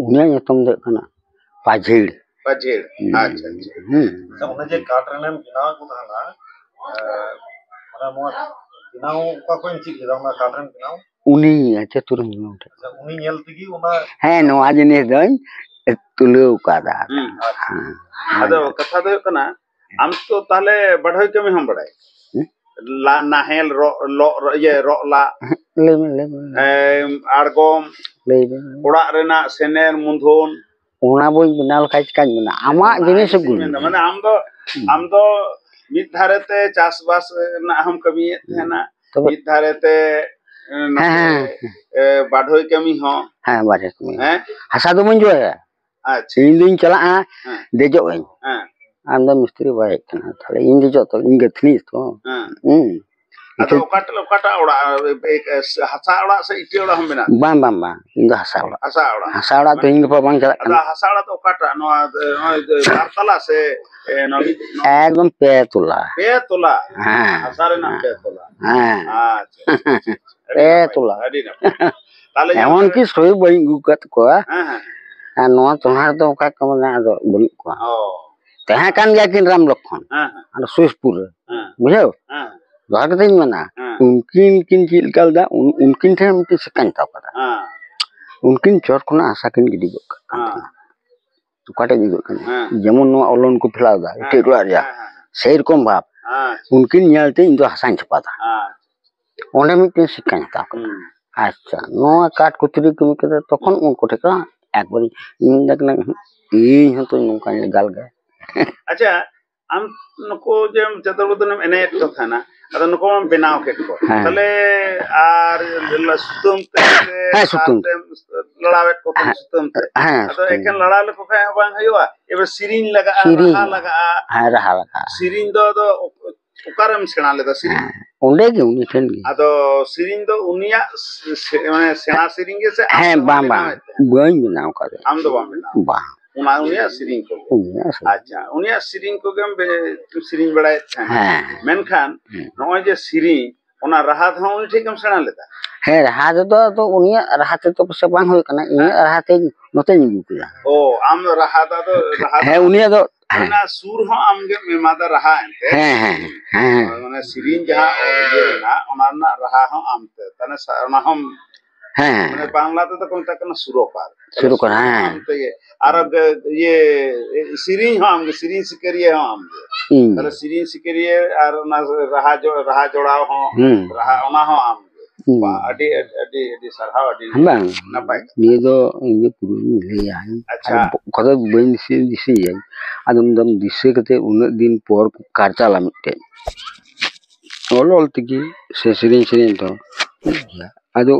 ᱩᱱᱤᱭᱟᱜ ᱧᱩᱛᱩᱢ ᱫᱚ ᱦᱩᱭᱩᱜ ᱠᱟᱱᱟ ᱯᱟᱡᱷᱮᱲ᱾ ᱯᱟᱡᱷᱮᱲ᱾ ᱦᱩᱸ᱾ ᱟᱪᱪᱷᱟ, ᱟᱪᱪᱷᱟ᱾ ᱦᱩᱸ᱾ ᱟᱪᱪᱷᱟ, ᱚᱱᱮ ᱡᱮ ᱠᱟᱴ ᱨᱮᱱᱮᱢ ᱵᱮᱱᱟᱣ ᱠᱚ ᱛᱟᱦᱮᱱᱟ, ᱮ, ᱢᱟᱱᱮ ᱱᱚᱣᱟ ᱵᱮᱱᱟᱣ ᱚᱠᱟ ᱠᱷᱚᱱᱮᱢ ᱪᱮᱫ ᱞᱮᱫᱟ, ᱚᱱᱟ ᱠᱟᱴ ᱨᱮᱱ ᱵᱮᱱᱟᱣ? ᱩᱱᱤ ᱟᱪᱪᱷᱟ, ᱛᱩᱨᱟᱹᱢ ᱧᱩᱛᱩᱢ ᱴᱷᱤᱠ᱾ ᱟᱪᱪᱷᱟ, ᱩᱱᱤ ᱧᱮᱞ ᱛᱮᱜᱮ ᱚᱱᱟ ᱦᱮᱸ, ᱱᱚᱣᱟ ᱡᱤᱱᱤᱥ ᱫᱚᱧ ᱛᱩᱞᱟᱹᱣ ᱠᱟᱫᱟ᱾ ᱦᱩᱸ᱾ ᱦᱮᱸ᱾ ᱟᱫᱚ ᱠᱟᱛᱷᱟ ᱫᱚ ᱦᱩᱭᱩᱜ ᱠᱟᱱᱟ, ᱟᱢ ᱛᱚ ᱛᱟᱦᱞᱮ ᱵᱟᱰᱷᱟᱹᱭ ᱠᱟᱹᱢᱤ ᱦᱚᱸᱢ ᱵᱟᱲᱟᱭᱟ? ᱦᱩᱸ? ᱞᱟ-, ᱱᱟᱦᱮᱞ, ᱨᱚᱜ, ᱞᱚᱜ, ᱨᱚ-, ᱤᱭᱟᱹ, ᱨᱚᱜ ᱞᱟᱜ, ᱞᱟᱹᱭ ᱢᱮ, ᱞᱟᱹᱭ ᱢᱮ, ᱞᱟᱹᱭ ᱢᱮ᱾ ᱮᱢ, ᱟᱬᱜᱚᱢ, ᱞᱟᱹᱭ ᱢᱮ᱾ ᱚᱲᱟᱜ ᱨᱮᱱᱟᱜ ᱥᱮᱱᱮᱨ, ᱢᱩᱫᱷᱚᱱ᱾ ᱚᱱᱟ ᱵᱟᱹᱧ ᱵᱮᱱᱟᱣ ᱞᱮᱠᱷᱟᱡ ᱪᱤᱠᱟᱹᱧ ᱵᱮᱱᱟᱣᱟ? ᱟᱢᱟᱜ ᱚᱱᱟ ᱡᱤᱱᱤᱥ ᱜᱮᱛᱚᱧ ᱟᱹᱜᱩᱭ ᱢᱮᱱᱫᱟ᱾ ᱢᱮ᱾ ᱢᱟᱱᱮ ᱟᱢ ᱫᱚ, ᱦᱩᱸ᱾ ᱟᱢ ᱫᱚ ᱢᱤᱫ ᱫᱷᱟᱨᱮ ᱛᱮ ᱪᱟᱥᱵᱟᱥ ᱨᱮᱱᱟᱜ ᱦᱚᱸᱢ ᱠᱟᱹᱢᱤᱭᱮᱫ ᱦᱩᱸ᱾ ᱛᱟᱦᱮᱱᱟ, ᱛᱚᱵᱮ ᱢᱤᱫ ᱫᱷᱟᱨᱮ ᱛᱮ ᱱᱚᱛᱮ, ᱦᱮᱸ, ᱦᱮᱸ᱾ ᱮ, ᱵᱟᱰᱷᱳᱭ ᱠᱟᱹᱢᱤ ᱦᱚᱸ᱾ ᱦᱮᱸ, ᱵᱟᱰᱷᱳᱭ ᱠᱟᱹᱢᱤ᱾ ᱦᱮᱸ? ᱦᱟᱥᱟ ᱫᱚ ᱵᱟᱹᱧ ᱡᱚᱜᱟᱭᱟ᱾ ᱟᱪᱪᱷᱟ᱾ ᱤᱧ ᱫᱩᱧ ᱪᱟᱞᱟᱜᱼᱟ, ᱦᱮᱸ᱾ ᱫᱮᱡᱚᱜ ᱟᱹᱧ᱾ ᱦᱮᱸ᱾ ᱟᱢ ᱫᱚ ᱢᱤᱥᱛᱨᱤ ᱵᱟᱭ ᱦᱮᱡ ᱠᱟᱱᱟ, ᱛᱟᱦᱞᱮ ᱤᱧ ᱫᱮᱡᱚᱜ ᱛᱚ, ᱤᱧ ᱜᱟᱹᱛᱷᱱᱤ ᱛᱚ᱾ ᱦᱮᱸ᱾ ᱦᱩᱸ᱾ ᱟᱫᱚ ᱤᱴᱟᱹ- ᱚᱠᱟᱴᱟᱜ, ᱚᱠᱟᱴᱟᱜ ᱚᱲᱟᱜ, ᱮ, ᱮ, ᱦᱟᱥᱟ ᱚᱲᱟᱜ ᱥᱮ ᱤᱴᱟᱹ ᱚᱲᱟᱜ ᱦᱚᱸ ᱢᱮᱱᱟᱜ? ᱵᱟᱝ, ᱵᱟᱝ, ᱵᱟᱝ, ᱤᱧ ᱫᱚ ᱦᱟᱥᱟ ᱚᱲᱟᱜ᱾ ᱦᱟᱥᱟ ᱚᱲᱟᱜ᱾ ᱦᱟᱥᱟ ᱚᱲᱟᱜ ᱛᱮᱦᱮᱧ ᱜᱟᱯᱟ ᱵᱟᱝ ᱪᱟᱞᱟᱜ ᱟᱫᱚ ᱠᱟᱱᱟ᱾ ᱦᱟᱥᱟ ᱚᱲᱟᱜ ᱫᱚ ᱚᱠᱟᱴᱟᱜ? ᱱᱚᱣᱟ, ᱱᱚᱜᱼᱚᱭ ᱡᱮ ᱵᱟᱨ ᱛᱟᱞᱟ ᱥᱮ, ᱮ, ᱱᱚᱣᱟ ᱢᱤᱫ, ᱱᱚᱣᱟ ᱮᱠᱫᱚᱢ ᱯᱮ ᱛᱚᱞᱟ᱾ ᱯᱮ ᱛᱚᱞᱟ? ᱦᱮᱸ᱾ ᱦᱟᱥᱟ ᱨᱮᱱᱟᱜ ᱯᱮ ᱛᱚᱞᱟ? ᱦᱮᱸ᱾ ᱟᱪᱪᱷᱟ, ᱟᱪᱪᱷᱟ, ᱟᱪᱪᱷᱟ, ᱟᱪᱪᱷᱟ᱾ ᱟᱹᱰᱤ ᱯᱮ ᱱᱟᱯᱟᱭ, ᱛᱚᱞᱟ᱾ ᱟᱹᱰᱤ ᱱᱟᱯᱟᱭ᱾ ᱛᱟᱦᱞᱮ ᱧᱮᱞ ᱮᱢᱚᱱ ᱢᱮ᱾ ᱠᱤ ᱥᱚᱭ ᱵᱟᱹᱧ ᱟᱹᱜᱩ ᱟᱠᱟᱫ ᱠᱚᱣᱟ᱾ ᱦᱮᱸ, ᱦᱮᱸ᱾ ᱟᱨ ᱱᱚᱣᱟ ᱛᱚᱞᱟ ᱨᱮᱫᱚ ᱚᱠᱟ ᱠᱚ ᱢᱮᱱᱟ, ᱟᱫᱚ ᱵᱟᱹᱱᱩᱜ ᱠᱚᱣᱟ᱾ ᱚ᱾ ᱛᱟᱦᱮᱸ ᱠᱟᱱ ᱜᱮᱭᱟ ᱠᱤᱱ ᱨᱟᱢ ᱞᱚᱠᱠᱷᱚᱱ᱾ ᱦᱮᱸ, ᱦᱮᱸ᱾ ᱟᱨ ᱥᱩᱭᱥᱯᱩᱨ ᱨᱮ᱾ ᱦᱮᱸ᱾ ᱵᱩᱡᱷᱟᱹᱣ? ᱦᱮᱸ᱾ ᱫᱚᱦᱲᱟ ᱠᱟᱛᱮᱧ ᱢᱮᱱᱟ, ᱦᱮᱸ᱾ ᱩᱱᱠᱤᱱ ᱠᱤᱱ ᱪᱮᱫ ᱞᱮᱠᱟ ᱞᱮᱫᱟ, ᱩᱱ-, ᱩᱱᱠᱤᱱ ᱴᱷᱮᱱ ᱢᱤᱫᱴᱤᱡ ᱥᱤᱠᱠᱟᱧ ᱦᱟᱛᱟᱣ ᱠᱟᱫᱟ᱾ ᱦᱮᱸ᱾ ᱩᱱᱠᱤᱱ ᱪᱚᱴ ᱠᱷᱚᱱᱟᱜ ᱦᱟᱥᱟ ᱠᱤᱱ ᱜᱤᱰᱤ ᱜᱚᱫ ᱠᱟᱜ ᱠᱟᱱ ᱦᱮᱸ᱾ ᱛᱟᱦᱮᱱᱟ᱾ ᱚᱠᱟᱴᱟᱜ ᱜᱤᱰᱤ ᱜᱚᱫ ᱠᱟᱱᱟ? ᱦᱮᱸ᱾ ᱡᱮᱢᱚᱱ ᱱᱚᱣᱟ ᱚᱞᱚᱱ ᱠᱚ ᱯᱷᱮᱞᱟᱣ ᱮᱫᱟ, ᱦᱮᱸ᱾ ᱤᱴᱟᱹ ᱚᱲᱟᱜ ᱨᱮᱭᱟᱜ, ᱦᱮᱸ, ᱦᱮᱸ, ᱦᱮᱸ᱾ ᱥᱮᱭ ᱨᱚᱠᱚᱢ ᱵᱷᱟᱵᱽ᱾ ᱦᱮᱸ᱾ ᱩᱱᱠᱤᱱ ᱧᱮᱞ ᱛᱮ ᱤᱧ ᱫᱚ ᱦᱟᱥᱟᱧ ᱪᱷᱟᱯᱟᱫᱟ᱾ ᱦᱮᱸ᱾ ᱚᱸᱰᱮ ᱢᱤᱫᱴᱮᱱ ᱥᱤᱠᱠᱷᱟᱧ ᱦᱟᱛᱟᱣ ᱠᱟᱫᱟ᱾ ᱦᱩᱸ᱾ ᱟᱪᱪᱷᱟ, ᱱᱚᱣᱟ ᱠᱟᱴ ᱠᱚᱪᱩᱨᱤ ᱠᱟᱹᱢᱤ ᱠᱟᱛᱮ ᱛᱚᱠᱷᱚᱱ ᱩᱱᱠᱩ ᱴᱷᱮᱱ ᱠᱷᱚᱱ ᱮᱠᱵᱟᱨᱮ ᱤᱧ ᱢᱮᱱᱫᱟ ᱠᱟᱱᱟ, ᱤᱧ ᱦᱚᱸᱛᱚ ᱱᱚᱝᱠᱟᱧ ᱞᱮᱜᱟᱞ ᱜᱮ᱾ ᱟᱪᱪᱷᱟ, ᱟᱢ ᱱᱩᱠᱩ ᱡᱮ ᱪᱟᱸᱫᱚ ᱵᱚᱫᱚᱱᱮᱢ ᱮᱱᱮᱡᱮᱫ ᱠᱚ ᱛᱟᱦᱮᱱᱟ, ᱟᱫᱚ ᱱᱩᱠᱩ ᱢᱟᱢ ᱵᱮᱱᱟᱣ ᱠᱮᱫ ᱠᱚ᱾ ᱦᱮᱸ᱾ ᱛᱟᱦᱞᱮ ᱟᱨ ᱥᱩᱛᱟᱹᱢ ᱛᱮ ᱥᱮ ᱦᱮᱸ, ᱥᱩᱛᱟᱹᱢ ᱛᱮ᱾ ᱛᱮᱢ ᱞᱟᱲᱟᱣᱮᱫ ᱠᱚ ᱛᱟᱦᱮᱱᱟ ᱦᱮᱸ᱾ ᱥᱩᱛᱟᱹᱢ ᱛᱮ᱾ ᱦᱮᱸ, ᱟᱫᱚ ᱥᱩᱛᱟᱹᱢ᱾ ᱮᱠᱷᱮᱱ ᱞᱟᱲᱟᱣ ᱞᱮᱠᱚ ᱠᱷᱟᱱ ᱦᱚᱸ ᱵᱟᱝ ᱦᱩᱭᱩᱜᱼᱟ, ᱮᱵᱟᱨ ᱥᱮᱨᱮᱧ ᱞᱟᱜᱟᱜᱼᱟ, ᱥᱮᱨᱮᱧ᱾ ᱨᱟᱦᱟ ᱞᱟᱜᱟᱜᱼᱟ᱾ ᱦᱮᱸ, ᱨᱟᱦᱟ ᱞᱟᱜᱟᱜᱼᱟ᱾ ᱥᱮᱨᱮᱧ ᱫᱚ ᱟᱫᱚ ᱚᱠᱟᱨᱮᱢ ᱥᱮᱬᱟ ᱞᱮᱫᱟ ᱥᱮᱨᱮᱧ? ᱦᱮᱸ, ᱚᱸᱰᱮ ᱜᱮ ᱩᱱᱤ ᱴᱷᱮᱱ ᱜᱮ᱾ ᱟᱫᱚ ᱥᱮᱨᱮᱧ ᱫᱚ ᱩᱱᱤᱭᱟᱜ ᱥᱮ-, ᱥᱮ-, ᱢᱟᱱᱮ ᱥᱮᱬᱟ ᱥᱮᱨᱮᱧ ᱜᱮ ᱥᱮ ᱟᱢ ᱦᱮᱸ, ᱛᱮᱢ ᱵᱟᱝ, ᱵᱟᱝ, ᱵᱮᱱᱟᱣᱮᱫ ᱛᱟᱦᱮᱸᱫ? ᱵᱟᱹᱧ ᱵᱮᱱᱟᱣ ᱠᱟᱫᱟ᱾ ᱟᱢ ᱫᱚ ᱵᱟᱢ ᱵᱮᱱᱟᱣ? ᱵᱟᱝ᱾ ᱚᱱᱟ ᱩᱱᱤᱭᱟᱜ ᱥᱮᱨᱮᱧ ᱠᱚ? ᱩᱱᱤᱭᱟᱜ ᱥᱮᱨᱮᱧ᱾ ᱟᱪᱪᱷᱟ, ᱩᱱᱤᱭᱟᱜ ᱥᱮᱨᱮᱧ ᱠᱚᱜᱮᱢ ᱵᱮ-, ᱥᱮᱨᱮᱧ ᱵᱟᱲᱟᱭᱮᱫ ᱛᱟᱦᱮᱸᱫ᱾ ᱦᱮᱸ᱾ ᱢᱮᱱᱠᱷᱟᱱ ᱦᱮᱸ᱾ ᱱᱚᱜᱼᱚᱭ ᱡᱮ ᱥᱮᱨᱮᱧ, ᱚᱱᱟ ᱨᱟᱦᱟ ᱫᱚ ᱩᱱᱤ ᱴᱷᱮᱱ ᱜᱮᱢ ᱥᱮᱬᱟ ᱞᱮᱫᱟ? ᱦᱮᱸ, ᱨᱟᱦᱟ ᱨᱮᱫᱚ ᱟᱫᱚ ᱩᱱᱤᱭᱟᱜ ᱨᱟᱦᱟ ᱛᱮᱫᱚ ᱯᱟᱥᱮ ᱵᱟᱝ ᱦᱩᱭ ᱠᱟᱱᱟ, ᱤᱧᱟᱹᱜ ᱦᱮᱸ᱾ ᱨᱟᱦᱟ ᱛᱮ ᱱᱚᱛᱮᱧ ᱟᱹᱜᱩ ᱠᱮᱫᱟ᱾ ᱚ, ᱟᱢ ᱫᱚ ᱨᱟᱦᱟ ᱫᱚ ᱟᱫᱚ ᱨᱟᱦᱟ ᱫᱚ ᱦᱮᱸ, ᱩᱱᱤᱭᱟᱜ ᱫᱚ ᱦᱮᱸ᱾ ᱚᱱᱟ ᱥᱩᱨ ᱦᱚᱸ ᱟᱢ ᱜᱮᱢ ᱮᱢᱟᱫᱟ ᱨᱟᱦᱟ ᱮᱱᱛᱮ᱾ ᱦᱮᱸ, ᱦᱮᱸ, ᱦᱮᱸ, ᱦᱮᱸ᱾ ᱢᱟᱱᱮ ᱥᱮᱨᱮᱧ ᱡᱟᱦᱟᱸ ᱤᱭᱟᱹ ᱨᱮᱱᱟᱜ, ᱚᱱᱟ ᱨᱮᱱᱟᱜ ᱨᱟᱦᱟ ᱦᱚᱸ ᱟᱢ ᱛᱮ᱾ ᱛᱟᱦᱞᱮ ᱥᱟ-, ᱚᱱᱟ ᱦᱚᱸᱢ, ᱦᱮᱸ, ᱦᱮᱸ᱾ ᱢᱟᱱᱮ ᱵᱟᱝᱞᱟ ᱛᱮᱫᱚ ᱠᱚ ᱢᱮᱛᱟᱜ ᱠᱟᱱᱟ ᱥᱩᱨᱚᱠᱟᱨ᱾ ᱛᱟᱦᱞᱮ ᱥᱩᱨᱚᱠᱟᱨ, ᱥᱩᱨ ᱦᱚᱸ ᱦᱮᱸ᱾ ᱟᱢ ᱛᱮᱜᱮ᱾ ᱟᱨ ᱦᱮᱸ᱾ ᱜᱮ-, ᱤᱭᱟᱹ, ᱥᱮᱨᱮᱧ ᱦᱚᱸ ᱟᱢ ᱜᱮ, ᱥᱮᱨᱮᱧ ᱥᱤᱠᱟᱹᱨᱤᱭᱟᱹ ᱦᱚᱸ ᱟᱢ ᱜᱮ᱾ ᱤᱧ ᱜᱮ᱾ ᱛᱟᱦᱞᱮ ᱥᱮᱨᱮᱧ ᱥᱤᱠᱟᱹᱨᱤᱭᱟᱹ ᱟᱨ ᱚᱱᱟ ᱨᱟᱦᱟ ᱡᱚ-, ᱨᱟᱦᱟ ᱡᱚᱲᱟᱣ ᱦᱚᱸ, ᱦᱩᱸ᱾ ᱨᱟᱦᱟ, ᱚᱱᱟ ᱦᱚᱸ ᱟᱢ ᱜᱮ᱾ ᱦᱩᱸ᱾ ᱵᱟ, ᱟᱹᱰᱤ, ᱟᱹᱰᱤ, ᱟᱹᱰᱤ ᱥᱟᱨᱦᱟᱣ, ᱟᱹᱰᱤ ᱦᱮᱸ, ᱵᱟᱝ, ᱱᱟᱯᱟᱭ ᱠᱟᱛᱷᱟ᱾ ᱱᱤᱭᱟᱹ ᱫᱚ ᱤᱧ ᱜᱮ ᱯᱩᱨᱟᱹᱧ ᱞᱟᱹᱭᱟ᱾ ᱟᱪᱪᱷᱟ᱾ ᱟᱨ ᱚᱠᱟ ᱫᱚ ᱵᱟᱹᱧ ᱫᱤᱥᱟᱹ-, ᱫᱤᱥᱟᱹᱭᱟᱹᱧ᱾ ᱟᱫᱚ ᱢᱮᱱᱫᱟᱢ ᱫᱤᱥᱟᱹ ᱠᱟᱛᱮ ᱩᱱᱟᱹᱜ ᱫᱤᱱ ᱯᱚᱨ ᱠᱟᱨᱪᱟᱞᱟ ᱢᱤᱫᱴᱮᱡ᱾ ᱚᱞ ᱚᱞ ᱛᱮᱜᱮ ᱥᱮ ᱥᱮᱨᱮᱧ ᱥᱮᱨᱮᱧ ᱛᱮᱦᱚᱸ ᱴᱷᱤᱠ ᱜᱮᱭᱟ᱾ ᱟᱫᱚ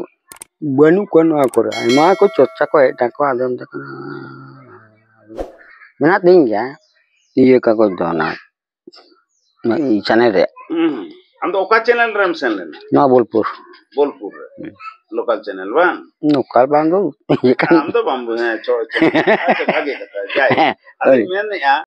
ᱵᱟᱹᱱᱩᱜ ᱠᱚᱣᱟ ᱱᱚᱣᱟ ᱠᱚᱨᱮ, ᱟᱭᱢᱟ ᱠᱚ ᱪᱚᱨᱪᱟ ᱠᱚ ᱦᱮᱡ ᱱᱟᱠᱚ, ᱟᱫᱚ ᱢᱮᱛᱟ ᱠᱚ ᱠᱟᱱᱟ, ᱢᱮᱱᱟᱜ ᱛᱤᱧ ᱜᱮᱭᱟ ᱤᱭᱟᱹ ᱠᱟᱜᱚᱡᱽ ᱫᱚ, ᱚᱱᱟ ᱪᱮᱱᱮᱞ ᱨᱮ᱾ ᱦᱩᱸ᱾ ᱟᱢ ᱫᱚ ᱚᱠᱟ ᱪᱮᱱᱮᱞ ᱨᱮᱢ ᱥᱮᱱ ᱞᱮᱱᱟ? ᱱᱚᱣᱟ ᱵᱳᱞᱯᱩᱨ᱾ ᱵᱳᱞᱯᱩᱨ ᱨᱮ᱾ ᱦᱩᱸ᱾ ᱞᱳᱠᱟᱞ ᱪᱮᱱᱮᱞ ᱵᱟᱝ? ᱞᱳᱠᱟᱞ ᱵᱟᱝ ᱫᱚ ᱤᱭᱟᱹ ᱠᱟᱱᱟ᱾ ᱟᱢ ᱫᱚ ᱵᱟᱢ ᱵᱩᱡᱷᱟᱹᱣᱟ, ᱦᱮᱸ, ᱪᱚ, ᱪᱚ᱾ ᱟᱪᱪᱷᱟ, ᱵᱷᱟᱜᱮ ᱠᱟᱛᱷᱟ᱾ ᱡᱟᱭ ᱦᱳᱠ᱾ ᱦᱮᱸ, ᱟᱫᱚᱧ ᱦᱳᱭ᱾ ᱢᱮᱱᱮᱫᱼᱟ,